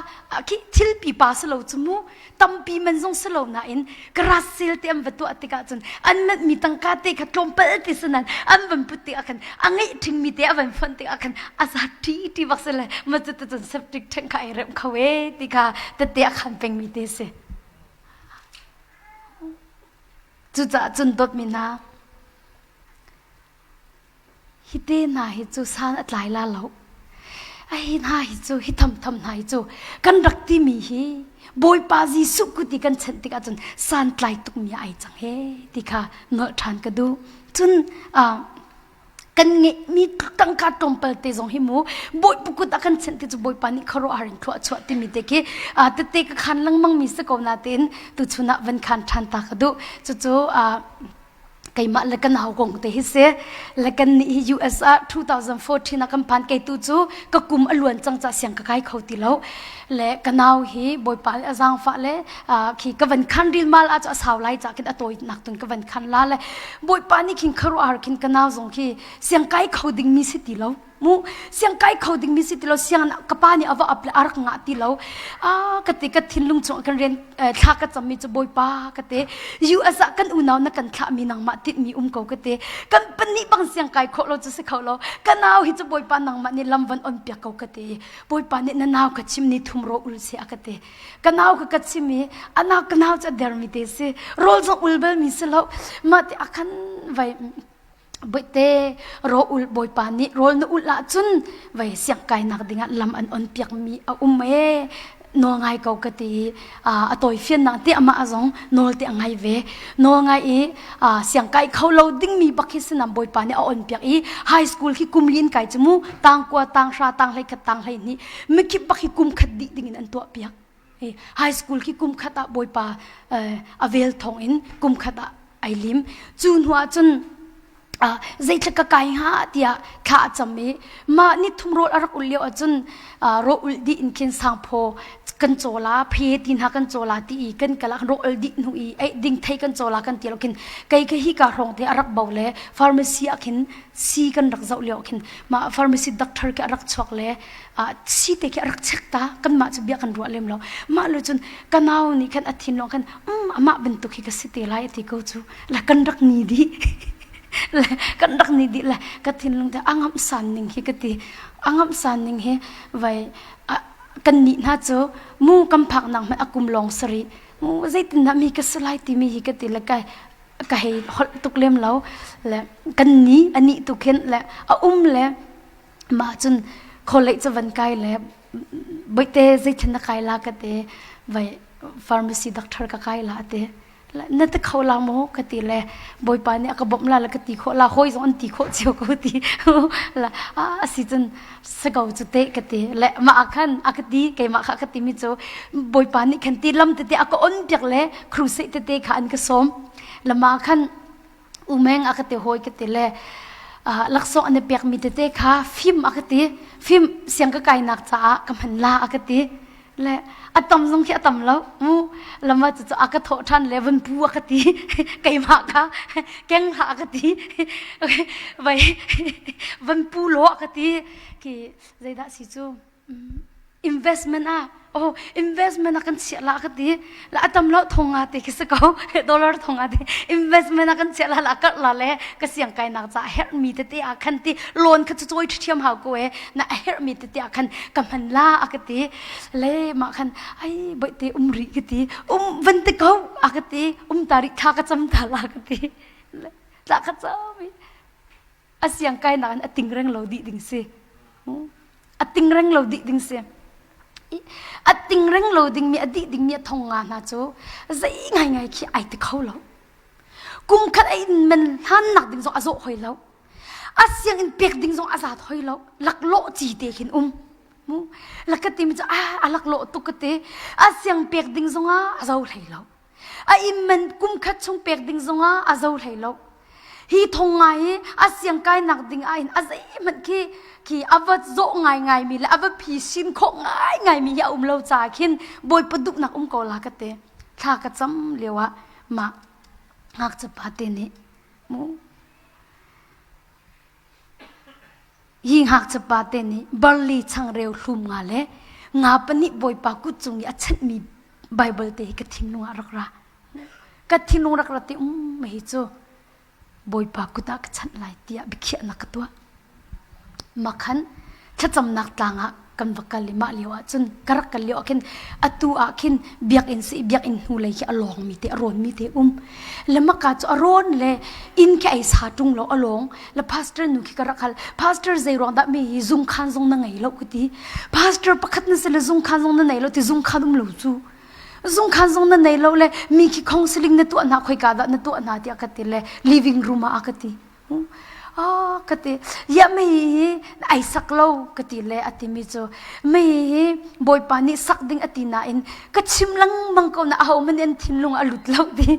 khi thil pipa si lo cu mu tampi man zong si lo nain garage sale te an va tuah tikah cun an manh mi tangka te kha tlawmpal te si nain an van put tikah khan a ngeih ṭhing mi te a van fonh tikah khan a za ṭi ṭi bak si le ma cu cun septic tank kha ai remh kho e ti kha tete a khan peng mi te si. Cucaah cun dawtmi hna Hi te hna hi cu san a tlai la lo. A hi hna hi cu hi thamtham hna hi cu kan rak timi hi Bawipa Jesuh kut i kan chanh tikah cun santlai tukmi ai cang he ti kha nolh ṭhan ka duh. Cun uh, kan ngeihmi tangka tlawmpal te zong hi mu Bawipa kut ah kan chanh ti cu Bawipa nih khuaruahhar in thluah chuah timi te khi uh, tete ka khan lengmang mi si ko natein tuchun ah van khan ṭhan ta ka duh. Cucu uh, keimah le ka nau kong te hi si le kan nih hi US ah 2014 ah kan phan kei tu cu ka kum a luan cang ca siang ka kai kho ti lo le ka nau hi bawipa le a zaangfah le khi ka van khan ril mal ah cu a sau lai ca khin a tawi nak tun ka van khan la le bawipa nih khin kharuah khin ka nau zong khi siang kai kho ding mi si ti lo mu siang kai kho ding mi si ti lo siang ka pa nih a va ap le a rak ngah ti lo a ka te ka thinlung chung kan rian thla ka cam mi cu bawipa ka te US ah kan unau na kan thlah mi nangmah tit mi um ko ka te kan pahnih bang siang kai khawh lo cu si kho lo ka nau hi cu bawipa nangmah nih lam van on piak ko ka te bawipa nih na nau ka chim ni thum ro ul se a ka te ka nau ka ka chim i ana ka nau cu a der mi te si rawl zong ul bal mi si lo mah te akhan vai Boite rawl Bawipa nih rawl na ulh ahcun vei siangkainak dingah lam an on piakmi a um ee nawl ngai ko ka ti a tawi fiannak ti amah zong nawl te a ngai ve nawl ngai i siangkai kho lo dingmi bak hi sinam Bawipa nih a on piak i high school khi kum lin kai cu mu tang kua tang hra tang hlei khat tang hlei hnih mikip bak hi kum khat dih dingin an tuah piak high school khi kum khat ah Bawipa a vel thawng in kum khat ah ai lim cu hnu ah cun zeitluk ka kai hnga tiah thla a cam i mah ni thum rawl a rak ul lio ahcun rawl ul dih in khin sangphaw kan caw la phe ti hna kan caw la ti i kan kal ah rawl ul dih hnu i ei ding thei kan caw la kan ti lo khin kei ka hi ka hrawng te a rak bo le pharmacy ah khin si kan rak zoh lio khin mah pharmacy doctor ke a rak chuak le si te khi a rak check ta kanmah cu bia kan ruah lem lo mah lo cun ka nau nih khan a thinlung khan um amah bantuk hi ka si te lai ti ko cu la kan rak ni dih le kan rak ni dih le ka thinlung te angam san ning hi ka ti angam san ning hi vai kan nih hna cu mu kam phak nak hmanh akum long sari mu zeitin dah mi ka si lai timi hi ka ti le kai ka hei holh tuk lem lo le kan ni ani tu khin le a um le mah cun college cu van kai le boite zeithin na kai la ka te vai pharmacy doctor ka kai la te na te kho la maw ka ti le bawipa nih a ka bawmh la le ka ti khawh la hawi zong an ti khawh cio ko ti la a si cun si ko cu te ka ti le mah ah khan a ka ti keimah kha ka ti mi cu bawipa nih khan ti lam tete a ka on piak le crusade tete kha an ka sawm lama khan umeng a ka ti hawi ka ti le laksawng an i pekmi tete kha fim a ka ti fim siang ka kainak caah ka hman la a ka ti le a tam zong khi a tam lo mu lama cu cu a ka thawh ṭhan le van pu a ka ti keimah kha keng hlah a ka ti vai van pu law a ka ti ki zeidah si cu investment ah oh investment ah kan chiah la ka ti la atam lo thonga te khi si ko dollar thonga te investment ah kan chiah la la kar la le ka siang kai nak ca herh mi te te ah khan ti loan kha chu choi thiam hau ko e na herh mi te te ah khan ka hman la a ka ti le ma khan ai boi te um ri ka ti um van te ko a ka ti um ta ri tha ka cham ta la ka ti tla ka cham a siang kai nak in a ting reng lo dih ding si a ting reng lo dih ding si a ting reng lo ding mi a dih ding mi a thong nga hna cu zei ngai ngai khi ai ti kho lo kum khat a in men hlan nak ding zong a zawh hoi lo a siang in pek ding zong a zat hoi lo laklawh ci te khin um mu laka ti mi cu a a laklawh tuk ka te a siang pek ding zong ah a zo hlei lo A inn man kum khat chung pek ding zongah a zo hlei lo. Hi thong ngai hi a siang kainak ding ah hin a zeihmanh khi khi a va zawh ngaingai mi le a va phi sin khawh ngaingai mi hi a um lo caah khin Bawipa duhnak um ko la ka te. Thla ka cam lio ah mah ngakchia pa te nih mu. Hi ngakchiapa te nih barli changreu hlum nga le nga pahnih Bawipa kut cung i a chanhmi Baibal te hi ka thinlung ah rak ra. Ka thinlung rak ra ti um hi cu Bawipa kut ah ka chanh lai tiah biakhiahnak ka tuah. Makhan thlacamnak tlang ah kan va kal i mah lio ah cun ka rak kal lio ah khin atu ah khin biakinn si biakinn hnu lei khi a lawng mi te a rawn mi te um le maka cu a rawn le inn khi ai sa ṭung lo a lawng le pastor nu khi ka rak hal pastor zei ruang dah mi hi zungkhan zong na ngei lo ka ti pastor pakhat na si le zungkhan zong na nei lo ti zungkhan um lo cu zungkhan zong na nei lo le mi khi counseling na tuah hna khoika dah na tuah hna tiah ka ti le living room ah a ka ti Ah ka ti ya mei hi ai sak lo ka ti le a timi cu mei hi Bawipa nih sak ding a ti nain ka chim lengmang ko na aho man an thinlung a lut lo ti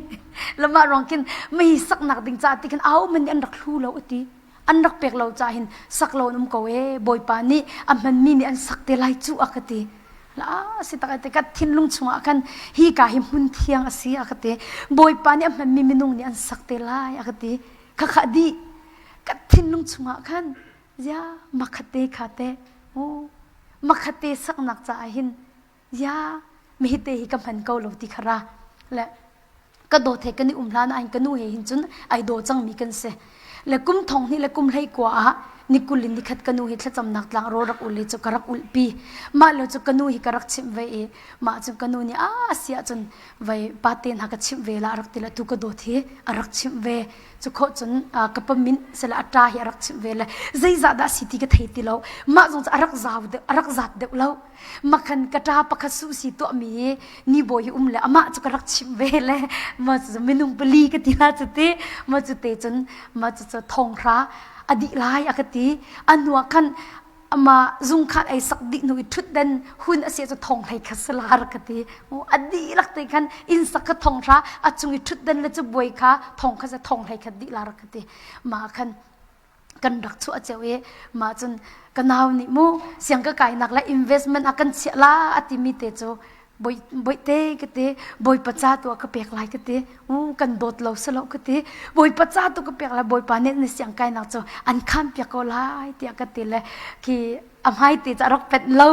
lamah ruang khin mei saknak ding ca ti khin aho man an rak hlu lo a ti an rak pek lo ca hin sak lo an um ko e Bawipa nih a hmanmi nih an sak te lai cu a ka ti la si tak te ka thinlung chungah khan hi ka hi hmun thiang a si a ka ti Bawipa nih a hmanmi minung nih an sak te lai a ka ti Khakha dih ka thinlung chungah khan zia makhate kha te u makhate saknak caah hin zia mihite hi ka hman ko lo ti kha ra le ka dawt he kan i um hlan ah ka nu he hin cun ai daw cangmi kan si le kum thong hnih le kum hlei kua ah ni kul in nikhat ka nu hi thlacamnak tlang rawl rak ul i cu ka rak ulhpi mah lo cu ka nu hi ka rak chimh ve i mah cu ka nu nih a si ahcun vai pate hna ka chimh ve la a rak ti le tu ka dawt hi a rak chimh ve cu khawh cun ka pamin sela a ṭa hi a rak chimh ve le zeizah dah si ti ka thei ti lo mah zong cu a rak zau deuh a rak zat deuh lo makhan ka ṭa pakhat su si tuah mi hi ni bawi hi um le amah cu ka rak chimh ve le ma cu minung pali ka ti la cu ti ma cu te cun ma cu cu thonghra a dih lai a ka ti a hnuah khan ama zungkhat ei sak dih hnu i ṭhutden hun a si cu thong hlei kha salar ka ti a dihlak te khan inn sak kha thong hra a cung i ṭhutden le cabuai kha thong kha thong hlei khat dih lar ka ti ma khan kan rak chuah ceu i ma cun ka nau nih mu siang ka kainak le investment a kan chiah la a timi te cu Bawite ka ti Bawipa ca tu ah ka pek lai ka ti u kan dawt lo si lo ka ti Bawipa ca tu ka pek lai Bawipa nih na siang kainak cu an khan piak ko lai tiah ka ti le khi a hmai te cu a rak penh lo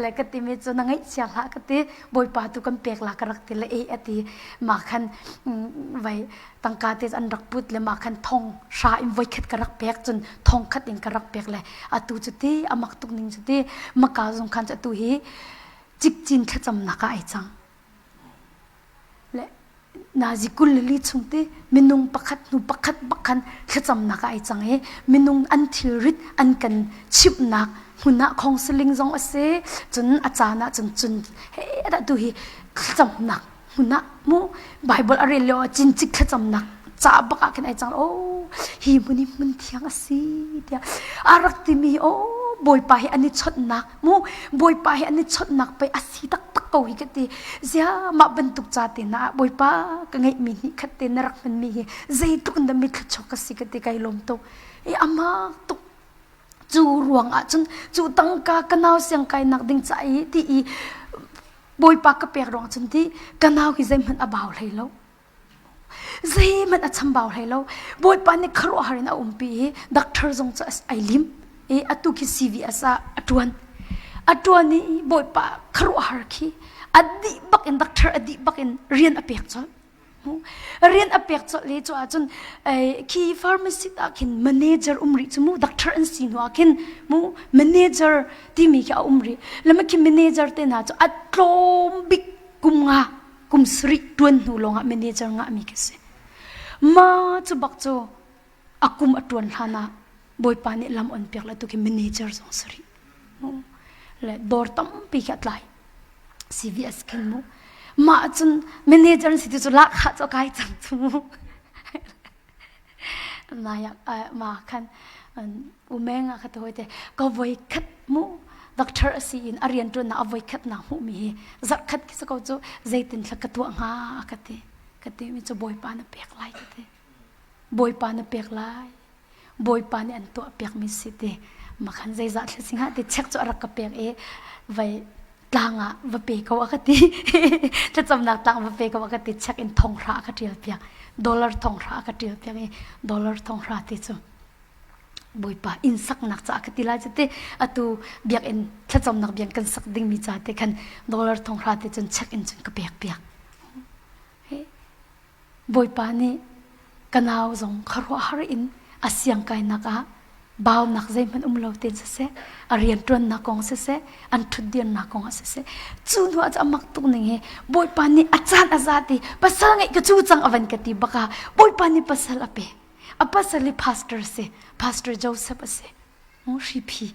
le ka ti mi cu na ngaihchia hlah ka ti Bawipa tu kan pek la ka rak ti le e a ti mah khan vai tangka te an rak put le mah khan thong hra in voikhat ka rak pek cun thong khat in ka rak pek le atu cu ti amak tuk ning cu ti maka zung khan cu atu hi cikcin thlacamnak ah ai cang. Le nazi kul le li chung ti minung pakhat hnu pakhat bak khan thlacamnak ah ai cang i minung an thilrit an kan chimhnak hmun ah khongsiling zong a si cun a caan ah cun cun he dah tu hi thlacamnak hmun ah mu Bible a rel lio ah cincik thlacamnak ca bak ah khin ai cang oh hi hmun hi hmun thiang a si tiah a rak timi oh bawipa hi an i chawnhnak mu bawipa hi an i chawnhnak pei a si taktak ko hi ka ti zia mah bantuk ca te na ah bawipa ka ngeihmi hnih khat te na rak hmanmi hi zeitluk in dah mi thluachuak ka si ka ti kai lawm tuk i amak tuk cu ruang ah cun cu tangka ka nau siang kainak ding ca i ti i Bawipa ka pek ruang cun ti ka nau hi zeihmanh a bau hlei lo. Zeihmanh a chambau hlei lo. Bawipa nih khuaruahhar in a umpi i doctor zong cu ai lim i atu khi CVS ah a ṭuan. A ṭuan i Bawipa khuaruahhar khi a dih bak in doctor a dih bak in rian a pek colh. Rian a pek colh le cu ahcun khi pharmacy ah khin manager um rih cu mu doctor an si hnu ah khin mu manager timi khi a um rih lama khi manager te hna cu a tlawm bik kum nga kum sarih tuan hnu lawng ah manager ngah mi khi si ma cu bak cu a kum a tuan hlan ah bawipa nih lam on piak le tu khi manager zong sarih le dawr tampi khi a tlai CVS khin mu mah cun manager si ti cu lahkhah cu kai cang cu mu maya ma khan umeng a kha te te ka voi khat mu doctor a si in a rian tuan na a voi khat na hmuh mi hi zarh khat ki ko cu zeitin thla ka tuah hnga ka ti ka ti mi cu bawipa na pek lai ka ti bawipa na pek lai Bawipa nih an tuah piakmi si ti makhan zeizah thil si hnga ti check cu a rak ka pek i vai tlang ah va pe ko a ka ti thlacamnak tlang va pe ko a ka ti check in thonghra a ka ṭial piak dollar thonghra a ka ṭial piak i dollar thonghra ti cu. Bawipa inn saknak caah ka ti lai cu te atu biakinn thlacamnak biak kan sak dingmi ca te khan dollar thong hra te cun check in cun ka pek piak. Bawipa nih ka nau zong khuaruahhar in a siangkainak ah baunak zeihmanh um lo tein siseh, a rianṭuannak kong siseh, an ṭhutdirnak kong ah siseh, cu hnu ah cun a mak tuk ning hi Bawipa nih a caan a zat i pasal ngeih ka cu cang a van ka ti bak ah Bawipa nih pasal a pek. A pasal hi pastor a si, Pastor Joseph a si. Hriphi.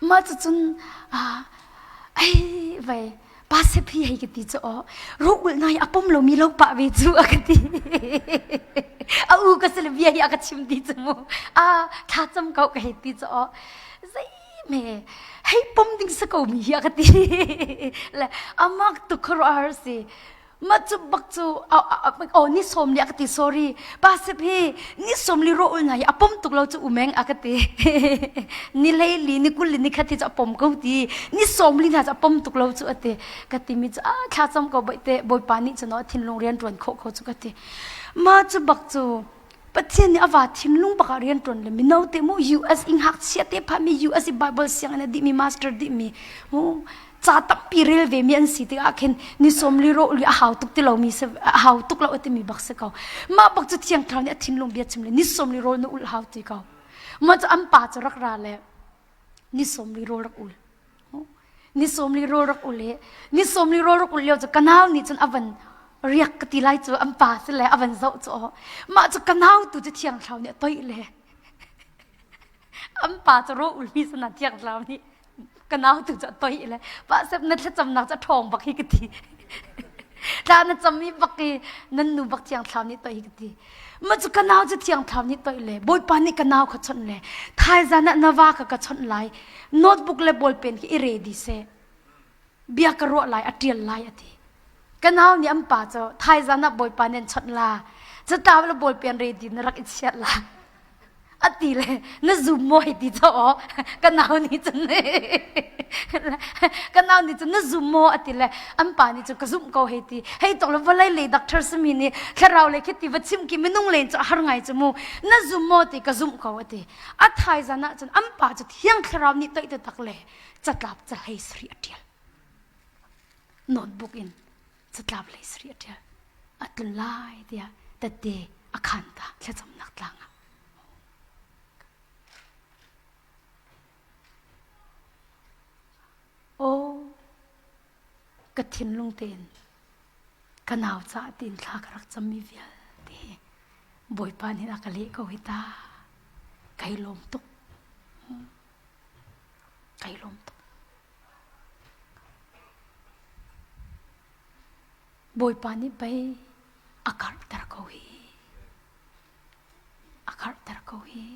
Mah cucun ai vai pasep hi hei ka ti cu aw rawh nai a pom lomi lo pah ve cu a ka ti a u ka si le bia hi a ka chim ti cu mu a thla cam ko ka hei ti cu aw zei me hei pom ding sa ko mi hi a ka ti le amak tu khuaruahhar si Mah cu bak cu aw ni sawm li a ka ti sorry pasip hi ni sawm li rawh ul na hi a pom tuk lo cu umeng a ka ti ni hlei li ni kul li ni khat hi cu a pom ko ti ni sawm li hna cu a pom tuk lo cu a ti ka ti mi cu a thla cam ko baihte bawipa nih cun thinlung rian ṭuan khawh ko cu ka ti mah cu bak cu Pathian nih a va thinlung bak ah rian ṭuan le mino te mu US i ngakchia te pha mi US i Bible sianginn a dih mi master dih mi mu ca tampi rel ve mi an si tikah khin ni sawm li ro li a hau tuk ti lo mi se a hau tuk lo timi bak si ko mah bak cu thiang thlarau nih a thinlung bia chim le ni sawm li rawl na ul hau ti ko mah cu an pa cu rak ra le ni sawm li rawl rak ul ni sawm li rawl rak ul i ni sawm li rawl rak ul lio cu ka nau nih cun a van riak ka ti lai cu an pa si le a van zoh cu mah cu ka nau tu cu thiang thlarau nih a toih le an pa cu rawl ulmi sana thiang thlarau nih ka nau tu cu a toih le pa sep na thlacamnak cu a ṭhawng bak hi ka ti tla na cam i bak i nan nu bak thiang thlarau nih toih hi ka ti ma cu ka nau cu thiang thlarau nih toih le bawipa nih ka nau kha chawnh le thaizan ah na va kha ka chawnh lai notebook le ballpen khi i ready seh bia ka ruah lai a ṭial lai a ti ka nau nih an pa cu thaizan ah bawipa nih an chawnh la catau le ballpen ready na rak i chiat la a ti le na zum maw hei ti cu aw ka nau nih cun ka nau nih cun na zum maw a ti le an pa nih cun ka zumh ko hei ti hei tok le vawlei lei doctor simi nih thlarau lei khi ti va chim ki minung len cu a har ngai cu mu na zum maw ti ka zumh ko a ti a thaizan ah cun an pa cu thiang thlarau nih toih te tak le catlap cahlei sari a ṭial notebook in catlap lei sari a ṭial a tlun lai tiah tette a khan ta thlacamnak tlang ah Aw ka thinlung tein ka nau caah tiin thla ka rak cammi vialte hi Bawipa nih a ka leh ko hi ta kai lawm tuk kai lawm tuk Bawipa nih pei a karhter ko hi a karhter ko hi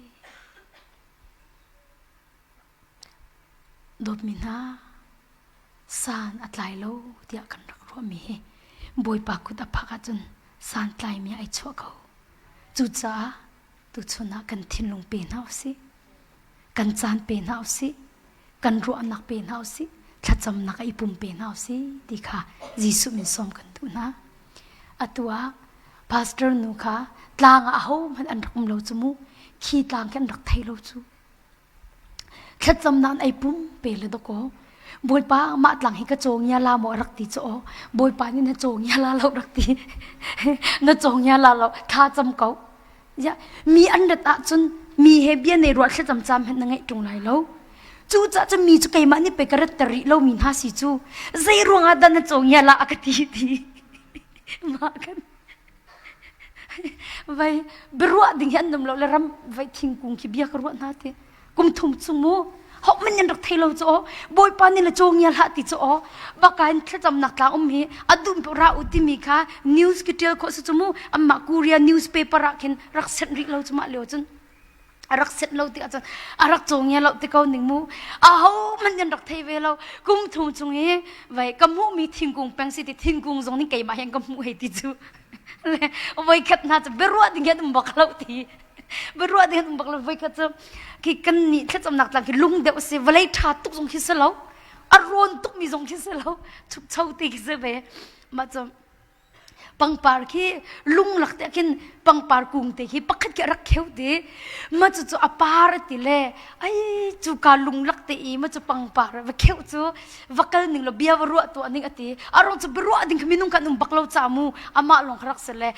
Dawtmi hna, san a tlai lo tiah kan rak ruahmi hi Bawipa kut a phak ahcun santlaimi ai chuah ko. Cucaah tuchun ah kan thinlung pe hna usih, kan caan pe hna usih, kan ruahnak pe hna usih, thlacamnak ah i pum pe hna usih ti kha Jesuh min sawm kan duh hna. Atu ah pastor nu kha tlang ah ahohmanh an rak um lo cu mu, khi tlang khi an rak thei lo cu. Thlacamnak in ei pum pe le dawkaw Bawipa mah tlang hi ka cawngia la maw rak ti cu aw Bawipa nih na cawngia la lo rak ti na cawngia la lo thla cam ko ya mi an rat ahcun mi he bia nei ruah thlacam cam hen na ngeih ṭung lai lo cu cah cun mi cu keimah nih pei ka rat ter rih lomi hna si cu zei ruangah dah na cawngia la a ka ti ti mah kan Vai biaruah ding hi an um lo le ram vai thingkung khi bia ka ruah hna ti. Kum thum chung mu hok man in rak thei lo cu aw bawipa nih le cawngia hlah ti cu aw baka in thlacamnak tlang um hi a dum ra u timi kha news ki tial khawh si cu mu amma Korea newspaper ah khin rak sent rih lo cu mah lio cun a rak set lo ti ahcun a rak cawngia lo ti ko ning mu aho man nan rak thei ve lo kum thum chung i vai ka hmuhmi thingkung peng si ti thingkung zong ning keimah hian ka hmuh hei ti cu le voi khat hna cu biaruah ding hian um bak lo ti biaruah ding hian um bak lo voi khat cu khi kan nih thlacamnak tlang khi lung deuh si vawlei ṭha tuk zong khi si lo a rawn tuk mi zong khi si lo chukcho ti khi si ve mah cu. Pangpar khi lunglak te khin pangpar kung te khi pakhat khi a rak kheu ti. Ma cu cu a par ti le ai cu ka lunglak te i ma cu pangpar va kheu cu va kal ning lo bia va ruah tuah ning ati. Arong cu biaruah ding khi minung kan um bak lo ca mu amah lawng kha rak si le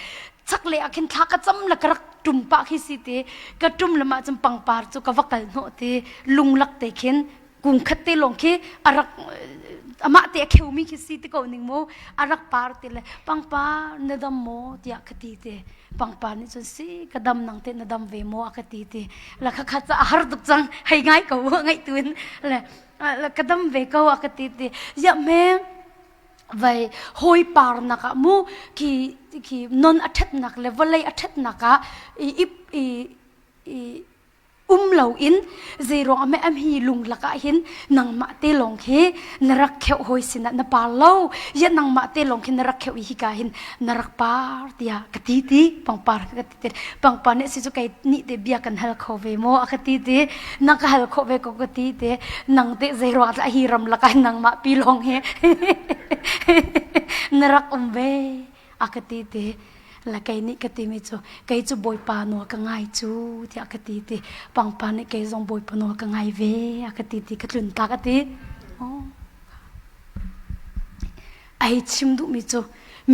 chak le ah khin thla ka cam le ka rak tum pah khi si ti ka tum le mah cun pangpar cu ka va kal hnawh ti lunglak te khin kung khat te lawng khi a rak amah te a kheumi khi si ti ko ning mu a rak par ti le pangpar na dam maw tiah ka ti te pangpar nih cun si ka dam nang te na dam ve maw a ka ti ti la kha kha a har tuk cang hei ngai ko ngaih tu in le ka dam ve ko a ka ti ti ya me vai hoi par nak ah mu khi khi non a ṭhatnak le vawlei a ṭhatnak ah i i i um loin zeiruang ah am hi lunglak ah hin nangmah te lawng khi na rak kheuh hawi sinah na par lo ya nangmah te lawng khi na rak kheuh i hika hin na rak par tiah ka ti ti pangpar ka ti ti pangpar nih si cu kei nih te bia kan hal kho ve maw a ka ti ti na ka hal khawh ve ko ka ti ti nang te zeiruang ah hi ram lakah nangmah pi lawng hi na rak um ve a ka ti ti la kei nih ka timi cu kei cu bawipa nawl ka ngai cu tiah ka ti ti pangpa nih kei zong bawipa nawl ka ngai ve a ka ti ti ka tlun ta ka ti ai chim duhmi cu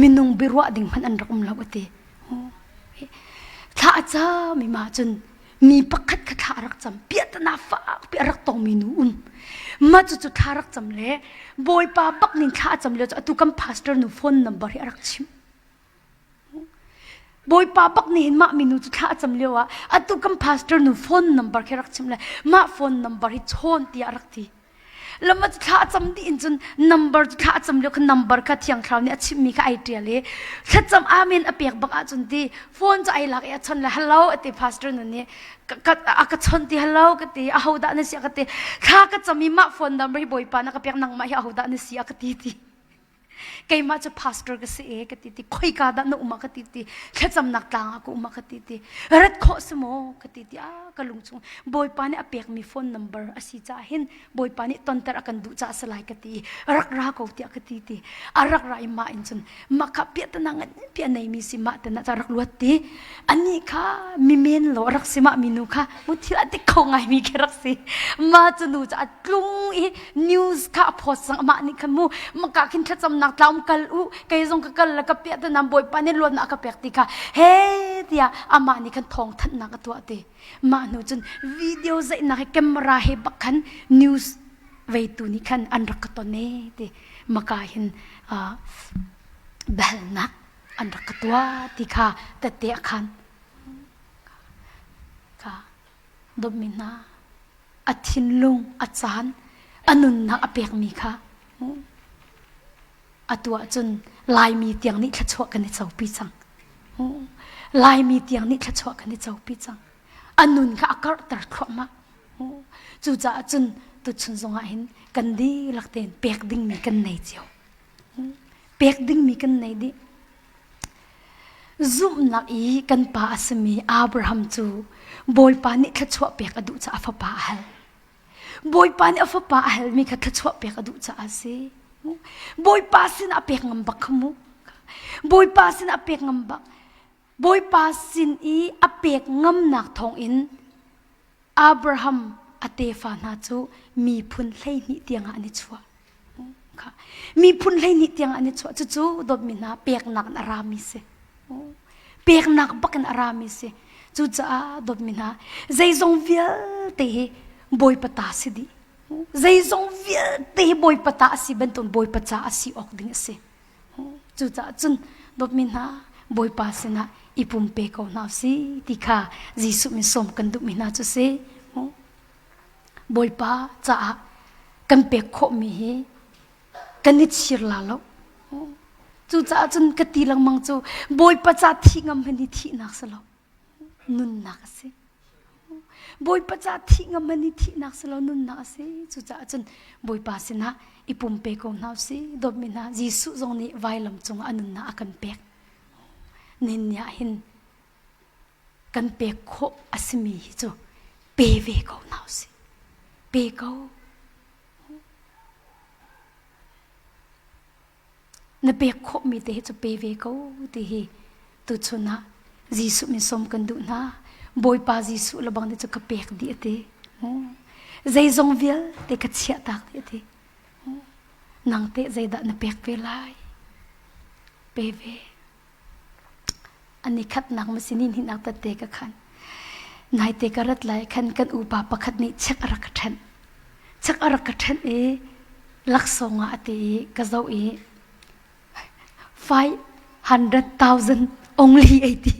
minung biaruah ding hmanh an rak um lo a ti thla a cami ma cun mi pakhat kha thla a rak cam piahtana fakpi a rak tongmi nu um ma cu cu thla rak cam le bawipa bak ning thla a cam lio cu atu kan pastor nu phone number hi a rak chim Bawipa bak nih hin mah minu cu thla a cam lio ah atu kan pastor nu phone number khi rak chim le mah phone number hi chawn tiah a rak ti lama cu thla a cam dih in cun number cu thla a cam lio kha number kha thiang thlarau nih a chimmi kha ai ṭial i thlacam amen a pek bak ahcun ti phone cu ai lak i a chon le hello a ti pastor nu nih a ka chon ti hello ka ti ahodah na si a ka ti thla ka cam i mah phone number hi bawipa na ka pek nangmah hi ahodah na si a ka ti ti keimah cu pastor ka si e ka ti ti khoika dah na um a ka ti ti thlacamnak tlang ah ka um a ka ti ti rat khawh si maw ka ti ti a ka lung chung bawipa nih a pekmi phone number a si caah hin bawipa nih tonter a kan duh caah si lai ka ti rak ra ko tiah ka ti ti a rak ra i mah in cun mah kha piahtana nganpi a neimi si mah te na rak luat ti ani kha mi men lo rak si mah minu kha mu thil a dik kho ngaimi khi rak si ma cu nu cu a tlung i news kha a post sang mah nih khan mu maka khin thlacamnak tlaum kal u kei zong ka kal la ka piah te nam bawipa nih luatnak ka pek ti kha he tiah amah nih khan thawng thanhnak a tuah ti mah hnu cun video zeihnak he camera he bak khan news veitu nih khan an rak ka ton e ti maka hin biahalnak an rak ka tuah ti kha tette a khan ka dawtmi hna a thinlung a caan a nunnak a pekmi kha atu ahcun Laimi tiang nih thluachuah kan i copi cang Laimi tiang nih thluachuah kan i copi cang a nun kha a karhter thluahmah Cucaah cun tuchun zongah hin kan dihlak tein pek dingmi kan nei cio. Pek dingmi kan nei dih. Zumhnak i kan pa a simi Abraham cu Bawipa nih thluachuah pek a duh caah a fapa a hal. Bawipa nih a fapa a halmi kha thluachuah pek a duh caah a si. Bawipa sinah a pek ngam bak kha mu. Bawipa sinah a pek ngam bak. Bawipa sin i a pek ngamnak thawngin Abraham a tefa hna cu miphun 12 tiangah an i chuah. Miphun 12 tiangah an i chuah. Cucu dawtmi hna peknak in a rami si. Peknak bak in a rami si. Cucaah dawtmi hna zeizong vialte hi Bawipa ta si dih. Zeizong vialte hi Bawipa ta a si bantuk Bawipa ca a si awk ding a si. Cucaah cun dawtmi hna Bawipa sinah i pumpe ko hna si ti kha Jesuh min sawm kan duhmi hna cu si. Bawipa caah kan pek khawhmi hi kan i chir la lo. Cucaah cun ka ti lengmang cu Bawipa ca thih ngam hi ni thihnak si lo. Nunnak a si. Bawipa ca thih ngam man i thihnak si lo nunnak a si. Cucaah cun Bawipa sinah i pumpe ko hna usih. Dawtmi hna, Jesuh zong nih vailam cungah a nunnak a kan pek. Nin ni ah hin kan pek khawh a simi hi cu pe ve ko hna usih. Pe ko. Na pek khawhmi te hi cu pe ve ko ti hi tuchun ah Jesuh min sawm kan duh hna. Bawipa Jesuh lebang nih cu ka pek dih a ti. Zeizong vialte ka chiah tak dih a ti. Nang teh zeidah na pek ve lai? Pe ve. An i khatnak ma si ni hnihnak tette ka khan. Naite ka rat lai khan kan upa pakhat nih chek a rak ka ṭhenh. Chek a rak ka ṭhenh i laksawng ah a ti i ka zoh i 500,000 only ei ti.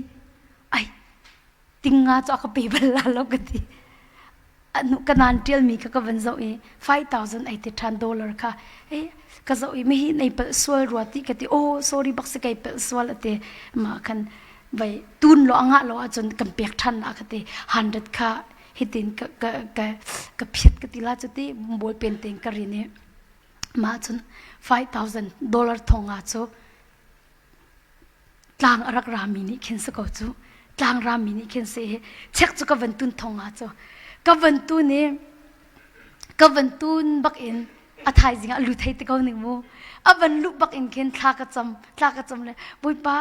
Ai, tinga cu a ka pe bal la lo ka ti. Anu ka nan ṭialmi kha ka van zoh i 5000 ai ti ṭhan dollar kha eh ka zoh i mihi nei palh sual rua ti ka ti oh sorry bak si kai palh sual ate ma khan vai tun lo anga lo ahcun kan pek ṭhan na ka ti 100 kha hitin ka ka ka ka phiat ka ti la cu ti bol pen ten ka rin i ma cun 5000 dollar thonga cu tlang a rak rami nih khin si ko cu tlang rami nih khin si chek cu ka van tun thong ah cu ka van tun i ka van tun bak in a thaizing ah lu thei te ko ning mu a van luh bak in khin thla ka cam thla ka cam le bawipa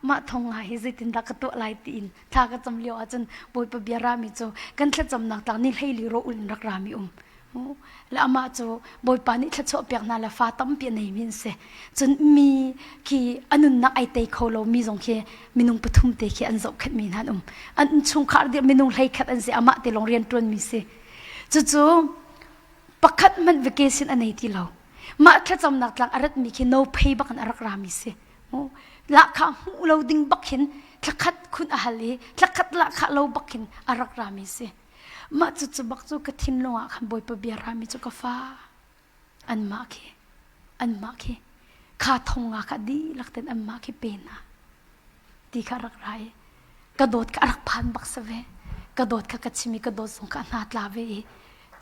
mah thong nga hi zeitin dah ka tuah lai tiin thla ka cam lio ahcun bawipa bia rami cu kan thlacamnak tlang ni hlei li ro ul in rak rami um Le amah cu Bawipa nih thluachuah piak hna le fa tampi a neimi an si. Cun mi khi a nunnak ai tei kho lo mi zong khi minung pathum te khi an zohkhenh mi hna an um. An innchungkhar dir minung hleikhat an si amah te lawng rian ṭuan mi si. Cucu pakhat hmanh vacation a nei ti lo. Mah thlacamnak tlang a rat mi khi no pay bak in a rak ra mi si. Lahkhah hmuh lo ding bak hin thlakhat khun a hal i thlakhat lahkhah lo bak hin a rak ra mi si. Mah cucu bak cu ka thinlung ah khan Bawipa bia rami cu ka fa anmah khi anmah khi kha thong nga kha dihlak ten anmah khi pe hna ti kha rak ra i ka dawt kha a rak phan bak si ve ka dawt kha ka chim i ka dawt zong kha a hna tla ve i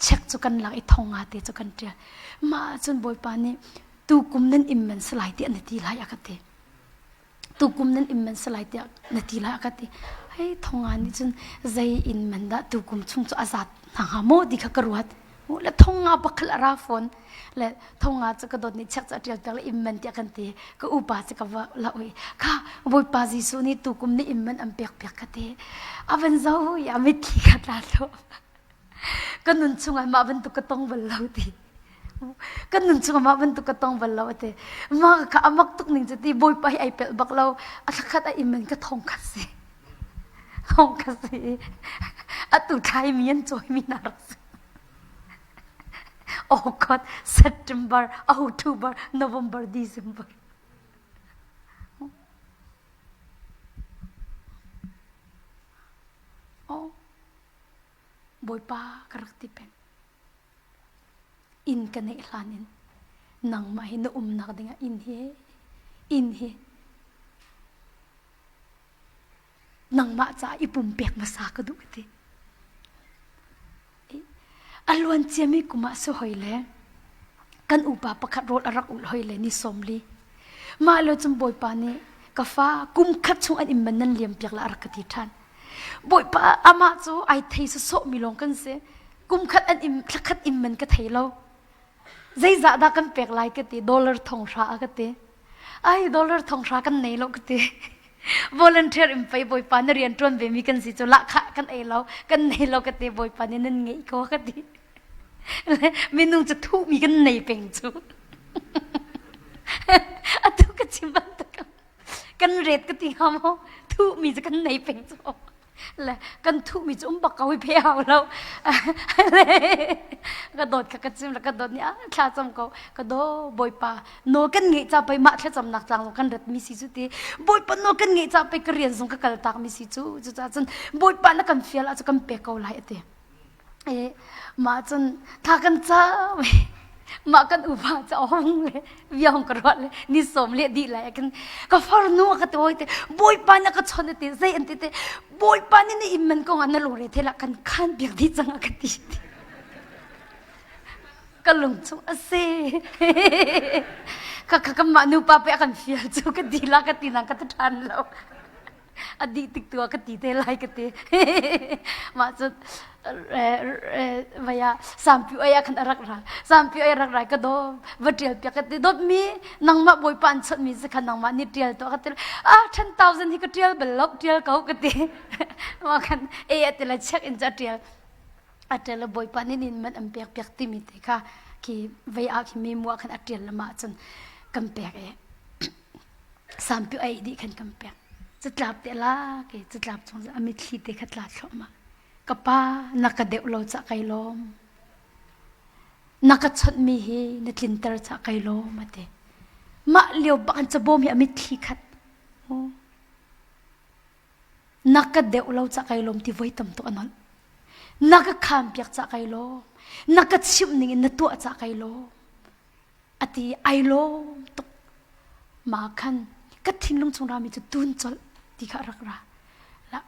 check cu kan lak i thong nga te cu kan ṭial mah cun Bawipa nih tu kum nan im man si lai tiah na ti lai a ka ti tukum nan inn man si lai tiah na ti lai a ka ti hei thonga nih cun zei inn man dah tukum chung cu a zat hna hnga maw ti kha ka ruat le thonga pakhat a ra fawn le thonga cu ka dawt nih chek cu a ṭial piak le inn man tiah kan ti ka upa cu ka va la ui kha Bawipa Jesuh nih tukum nih inn man an pek piak ka ti a van zo i a mitthli kha tla lo Ka nun chungah mah bantuk ka tong bal lo ti. Kan nun chungah mah bantuk ka tong bal lo ati. Mah kha amak tuk ning cu ti Bawipa hi ai pelh bak lo. A thlakhat a im in ka thong khat si. Thong khat si. Atu thlai mi an cawi mi na rak si. August, September, October, November, December. Oh. Bawipa ka rak ti peng. Inn ka neih hlan in nangmah hi na umnak dingah inn hi inn hi nangmah caah i pumpek hmasa ka duh ka ti. A luan ciami kum ah si hoi le kan upa pakhat rawl a rak ulh hoi le ni 40. Mah lo cun Bawipa nih ka fa kum khat chung an inn man nan liam piak la a rak ka ti ṭhan. Bawipa amah cu ai thei sawsawh mi lawng kan si. Kum khat an im thla khat im man ka thei lo. Zeizah dah kan pek lai ka ti dollar thong hra a ka ti. Ai dollar thong hra kan nei lo ka ti. Volunteer in pei Bawipa na rian ṭuan ve mi kan si cu lahkhah kan ei lo kan nei lo ka ti Bawipa nih nan ngeih ko ka ti. Minung cu thuh mi kan nei peng cu. Atu ka chim bantuk kan ret ka ti hnga maw thuhmi cu kan nei peng cu le kan thuhmi cu um bak ko i phe hau lo le ka dawt kha ka chim le ka dawt nih ah thla cam ko ka daw bawipa nawl kan ngeih ca pei mah thlacamnak tlang zong kan rat mi si cu ti bawipa nawl kan ngeih ca pei ka rian zong ka kal tak mi si cu cucaah cun bawipa na kan fial ah cu kan pek ko lai ati E mah cun thla kan cam mah kan upa cu a hung le bia hung ka ruah le ni sawm le dih lai kan ka farnu a ka ti hoi te bawipa nih a ka chawnh ti zei an ti te bawipa nih na inn man kong ah na lungre the la kan khan piak dih cang a ka ti ka lung chung a si ka ka kan mah nupa pe a kan fial cu ka di la ka ti nang ka ti ṭhan lo. A dih tik tu ah ka ti te lai ka ti. Mah cu vaya sampi oi ah khan a rak ra. Sampi oi rak ra ka daw va tial piak ka ti dawt mi nangmah bawipa an chawnh mi si kha nangmah ni tial to ka ti. Ah 10,000 hi ka tial bal lo tial ko ka ti. Mah khan e a ti la check in ca tial. A tial le bawipa nih nin man an pek piak timi te kha khi vei ah khi mi mu ah khan a tial lama cun kan pek e. Sampi ei dih khan kan pek. Catlap te la ke catlap chung a mitthli te kha tla thluahmah. Ka pa na ka deuh lo cah kai lawm. Na ka chawnh mi hi na tlinter cah kai lawm a ti. Mah lio bak an cabawm hi a mitthli khat. Na ka deuh lo cah kai lawm ti voi tam tuk a nolh. Na ka kham piak cah kai lawm. Na ka chimh ning in na tuah cah kai lawm. A ti ai lawm tuk. Mah khan ka thinlung chung rami cu tun colh ti kha rak ra. La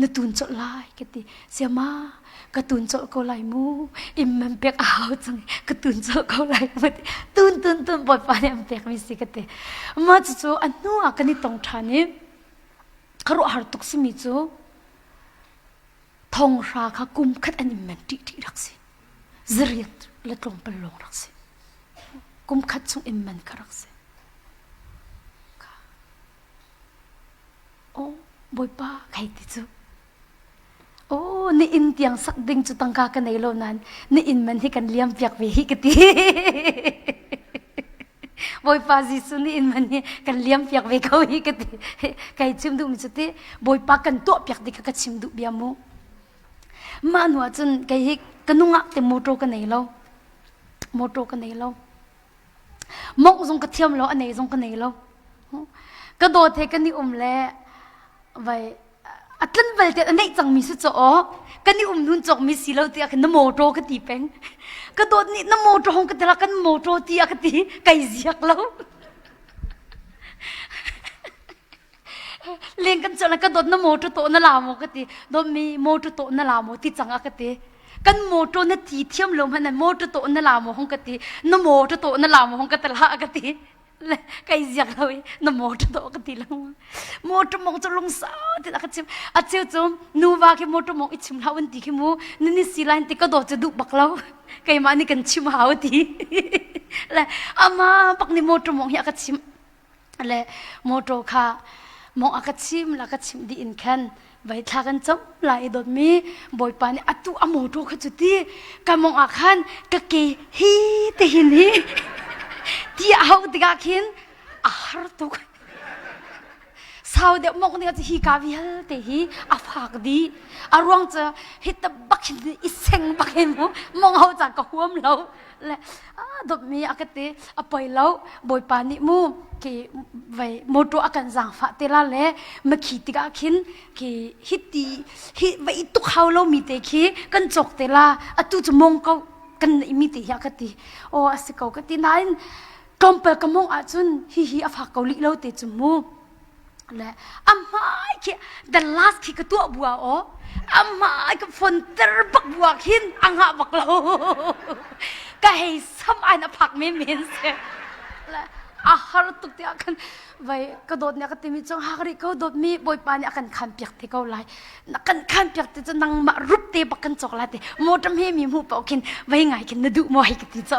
na tun colh lai ka ti. Siama ka tun colh ko lai mu. Im man pek a hau cang ka tun colh ko lai mu ti. Tun tun tun Bawipa nih an pek mi si ka ti. Mah cucu a hnu ah kan i tong ṭhan i khuaruahhar tuk simi cu thonghra kha kum khat an in men ṭih ṭih rak si. Zariat le tlawmpal lawng rak si. Kum khat chung in man kha rak si. Oh, Bawipa kai ti cu. Oh, ni inn tiang sak ding cu tangka ka nei lo nain ni inn man hi kan liam piak ve hi ka ti. Bawipa Jesuh nih inn man hi kan liam piak ve ko hi ka ti. Kai chim duhmi cu ti Bawipa kan tuah piak ti kha ka chim duh bia mu. Mah hnu ah cun kei hi ka nungak te motor ka nei lo. Motor ka nei lo. Mongh zong ka thiam lo, a nei zong ka nei lo. Ka dawt he kan i um le vai a tlun bal te a neih cangmi si cu aw kan i um nun cawkmi si lo tiah khin na motor ka ti peng. Ka dawt nih na motor hong ka ti la kan motor ti a ka ti kai ziak lo. Leng kan cawh ka dawt na motor to na la maw ka ti dawt mi motor to na la maw ti cang a ka ti kan motor na ti thiam lo hmanh motor to na la maw hong ka ti na motor to na la maw hong ka ti la ka ti le kai ziak lo i na motor to ka ti lo motor mong cu lung sau ti ka chim a cheu cu nuva khi motor mong i chim hlah un ti khi mu ni si lain ti ka dawt cu duh bak lo keimah nih kan chim hau ti le ama bak ni motor mong hi a ka chim le motor kha mong a ka chim la ka chim dih in khan vai thla kan cam lai i dawtmi bawipa nih atu a motor kha cu ti ka mong ah khan ka ke hi te hin hi ti a hau tikah khin a har tuk sau deuh mong ding hi ka vialte hi a fak dih a ruang cu hi ta bak hin i seng bak hin mu mong hau cang ka huam lo le dawtmi a ka ti a poi lo bawipa nih mu khi vei motor a kan zaangfah te la le makhi tikah khin khi hiti hi vei tuk hau lo mi te khi kan cawk te la atu cu mong ko kan nei mi te hi a ka ti aw a si ko ka ti nain tlawmpal ka mong ahcun hi hi a fak ko lih lo te cu mu le a hmai khi the last khi ka tuah bua aw a hmai ka fon ter bak bua khin a ngah bak lo ka hei sam ai na phak men men se le a har tuk tiah khan vai ka dawt nih ka timi chung hak rih ko dawt mi bawipa nih a kan khan piak te ko lai na kan khan piak te cu nangmah rup te bak kan cawk la te motor he mi hmu paoh khin vei ngai khin na duh maw hei ka ti cho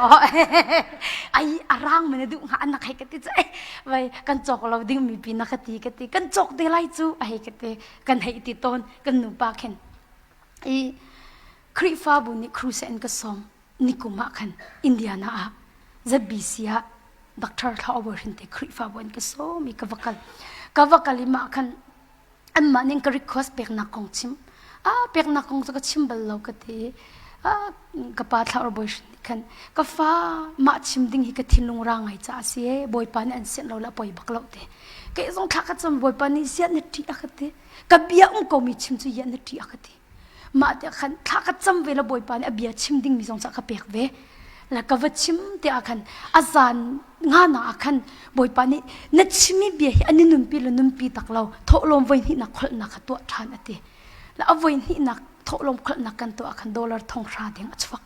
ai arang ma na duh hnga anak hei ka ti cho vai kan cawk lo ding mi pi na ka ti ka ti kan cawk te lai cu hei ka ti kan hei ti tawn kan nupa khin i Khrihfabu nih crusade an ka sawm nikum ah khan Indiana ah ZBC ah Dr. Thla Over hin te Khrihfabu an ka sawm i ka va kal ka va kal i mah khan anmah nih ka request peknak kong chim ah peknak kong cu ka chim bal lo ka ti ah ka pa thla bawi hrin nih khan ka fa mah chim ding hi ka thinlung ra ngai ca a si e bawipa nih an sianh lo la poi bak lo te kei zong thla ka cam bawipa nih sian na ṭih a ka ti ka bia um ko mi chim cu yan na ṭih a ka ti mah te khan thla ka cam ve la bawipa nih a bia chim ding mi zong ca ka pek ve la ka va chim te ah khan a zan nga na ah khan bawipa nih na chimi bia hi an i nunpi le nunpi tak lo thawhlawm voi hnih nak kholhnak kha tuah ṭhan a ti la a voi hnih nak thawhlawm kholhnak kan tuah ah khan dollar thong hra ding a chuak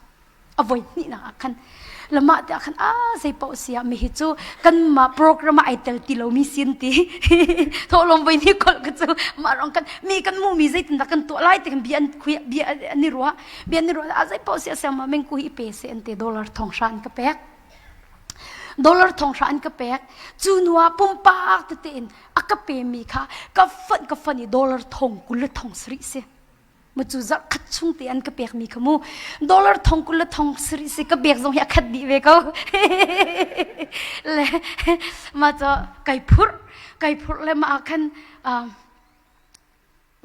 a voi hnih nak ah khan. Lama te ah khan a zei paoh si ah mi hi cu kanmah program ah ai tel ti lomi sin ti. Thawhlawm voi ni kol ka cu mah rong kan mi kan mu mi zeitin dah kan tuah lai ti kan bia an khui bia an i ruah. Bia an i ruah a zei paoh si a siang ma meng ku hi pe se an te dollar thong hra an ka pek. Dollar thong hra an ka pek. Cu hnu ah pumpak tete in a ka pemi kha ka fonh ka fonh i dollar thong 20 le thong sarih si. Mu cu zarh khat chung te an ka pekmi kha mu dollar thong 20 le thong sarih si ka bek zong hi a khat dih ve ko. Le ma cu kai phurh kai phurh le ma ah khan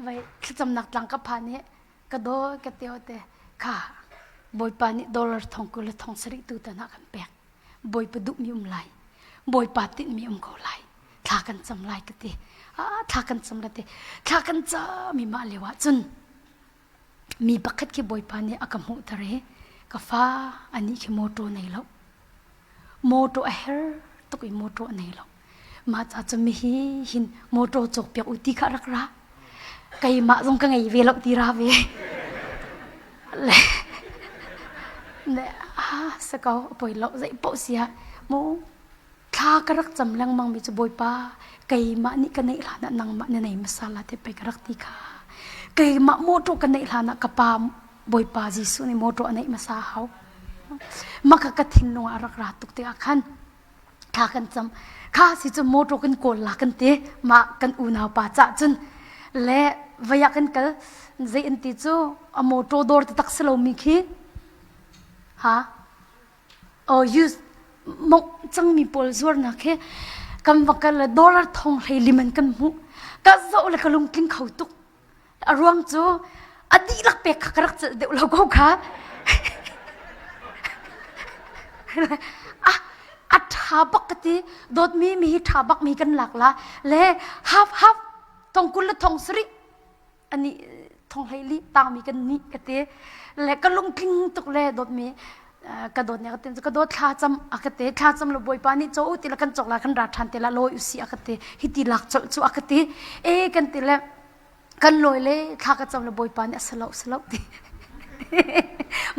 vai thlacamnak tlang ka phan i ka daw ka teo te kha Bawipa nih dollar thong 20 le thong sarih tu tan ah kan pek. Bawipa duhmi um lai. Bawipa tinhmi um ko lai. Thla kan cam lai ka ti. Ah, thla kan cam la ti. Thla kan cam i mah lio ah cun mi pakhat khi Bawipa nih a ka hmuhter i ka fa anih khi motor nei lo. Motor a her tuk i motor a nei lo. Mah ca cu mihi hin motor cawk piak u ti kha rak ra. Keimah zong ka ngei ve lo ti ra ve. Le le ah sa ko poi lo zei poh sia mu thla ka rak cam lengmang mi cu Bawipa keimah nih ka neih hlan ah nangmah na nei hmasa la te pei ka rak ti kha. Keimah motor ka neih hlan ah ka pa Bawipa Jesuh nih motor a neih hmasa hau. Maka ka thinlung ah rak ra tuk tikah khan thla kan cam kha si cu motor kan kawl la kan ti mah kan unau pa cah cun le vaya kan kal zei an ti cu a motor dawr te tak si lo mi khi ha oh use mok cangmi pawl zuarnak khi kan va kal le dollar thong hlei liman kan hmuh ka zoh le ka lungtling kho tuk A ruang cu a dihlak pek kha ka rak celh deuh lo ko kha. a a ṭha bak ka ti dawtmi mi hi ṭha bak mi kan lak la le half half thong 20 le thong sarih ani thong hlei li tangmi kan ni ka ti le ka lungtling tuk le dawtmi ka dawt ne ka ti ka dawt thla cam a ka ti thla cam lo bawipa nih cho u ti la kan cok la kan ra ṭhan te la lawi usi a ka ti hi ti lak colh cu a ka ti e kan ti le kan lawi le thla ka cam le bawipa nih a si lo si lo ti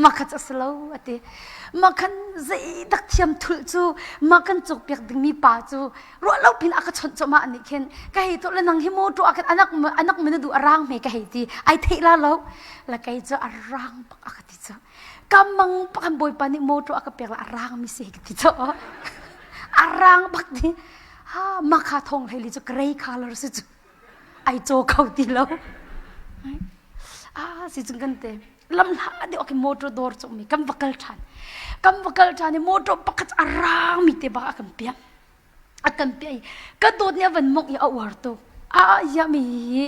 mah kha cu a si lo a ti mah khan zeidak thiam thulh cu mah kan cawkpiak dingmi pa cu ruah lo pin a ka chawnh cawmah nih khin ka hei to le nang hi motor a kan anak anak min du a rang me ka hei ti ai theih la lo la kei cu a rang bak a ka ti cu ka mang bak kan bawipa nih motor a ka pek la a rang mi si ka ti cu a rang bak ti ha mah kha thong hlei li cu gray color si cu ai caw kho ti lo ah si cung kan te lam hla deuh khi motor dawr cung mi kan va kal than kan va kal than i motor pakhat a rang mi te bak a kan piak a kan piak i ka dawt nih a van mongh i a uar tuk a ya mi hi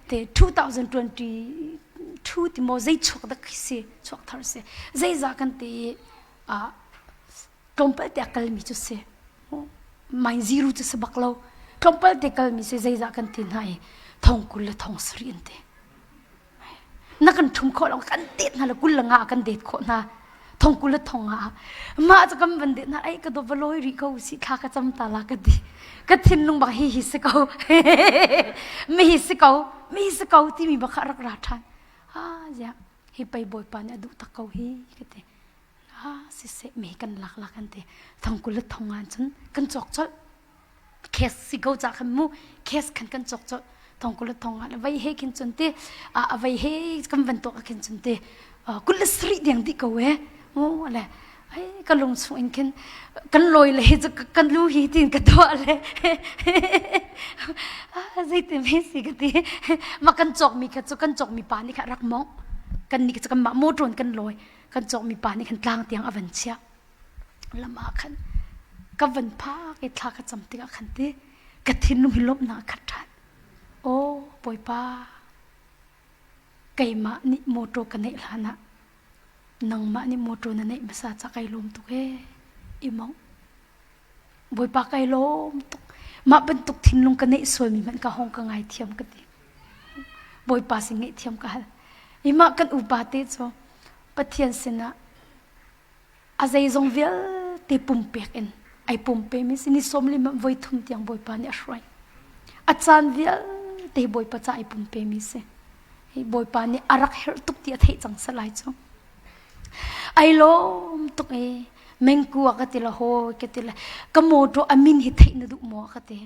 te 2022 ti maw zei chuak dak khi si chuak thar si zeiza kan te a tlawmpal te a kalmi cu si mai zero cu si bak lo tlawmpal te kalmi si zeizah kan ti hna i thong 20 le thong sarih an ti na kan ṭhum khawh lo kan det hna le 20 le nga kan det khawh hna thong 20 le thong nga mah cu kan van det hna ai ka do va lawi rih ko si thla ka cam ta la ka ti ka thinlung bak hi hi si ko mi hi si ko mi hi si ko timi bak kha rak ra ṭhan ah ya hi pei bawipa nih a duh tak ko hi ka ti Ah, siseh me kan lak lak an ti. Thong 20 le thong an cun kan cawk colh. Cash si ko ca khan mu cash khan kan cawk colh. Thong 20 le thong le vei he khin cun ti a vei he kan van tuak khin cun ti 27 deng di ko e. Mu le ai ka lung chung in khin kan lawi le hi kan lu hi tin ka tuah le zeiti me si ka ti ma kan cawk mi kha cu kan cawk mi pa nih kha rak mong kan nih cu kan mah motor kan lawi kan cawkmi pa nih khan tlang tiang a van chiah lam ah khan ka van phak i thla ka cam tikah khan ti ka thinlung hi lawmhnak a khat ṭhan aw bawipa keimah nih motor ka neih hlan ah nangmah nih motor na neih hmasa ca kai lawm tuk ee i mong bawipa kai lawm tuk mah bantuk thinlung ka neih sualmi hmanh ka hong ka ngaithiam ka ti Bawipa sin ngaihthiam ka hal. I mah kan upa te cu Pathian sinah a zeizong vialte pumpek in ai pumpe mi si ni sawm lim voi thum tiang Bawipa nih a hruai. A caan vialte Bawipa ca ai pumpe mi si. Hi Bawipa nih a rak herh tuk ti a theih cang salai cu. Ai lawm tuk i. Mengku a ka ti le hawi ka ti le ka motor a min hi theih na duh maw a ka ti.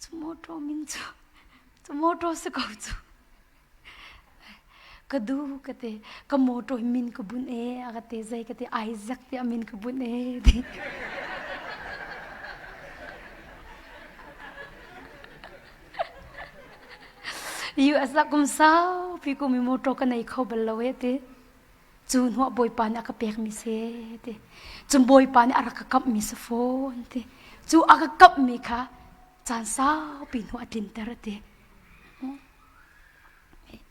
Cu motor min cu cu motor si ko cu. Ka du ka ti ka motor hi min ka bunh e a ka ti zei ka ti Isaac ti a min ka bunh e ti. US ah kum saupi kum i motor ka nei kho bal lo e ti. Cu hnuah Bawipa nih a ka pekmi si ti. Cun Bawipa nih a rak ka kamhmi si fawn ti. Cu a ka kamhmi kha caan saupi hnu a tlinter a ti.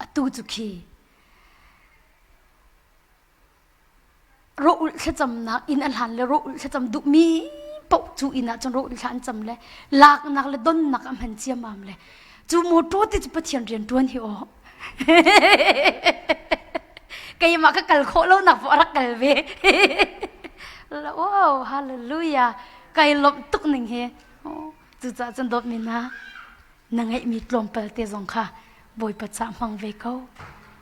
Atu cu khi rawh ulh thlacamnak inn a hlan le rawh ulh thlacam duhmi paoh cu inn ah cun rawh ulh thla an cam le laknak le donnak a hman ciammam le cu motor ti cu Pathian rian ṭuan hi aw keimah ka kal khawh lo nak a rak kal ve wow hallelujah kai lawmh tuk ning hi cucaah cun dawtmi hna na ngeihmi tlawmpal te zong kha Bawipa ca hmang ve ko.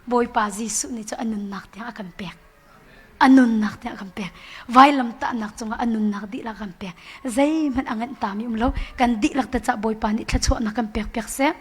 Bawipa Jesuh nih cu a nunnak tiang a kan pek. A nunnak tiang a kan pek. Vailam tahnak cungah a nunnak dihlak a kan pek. Zeihmanh a nganh tami um lo. Kan dihlak te cah Bawipa nih thluachuahnak kan pek piak seh.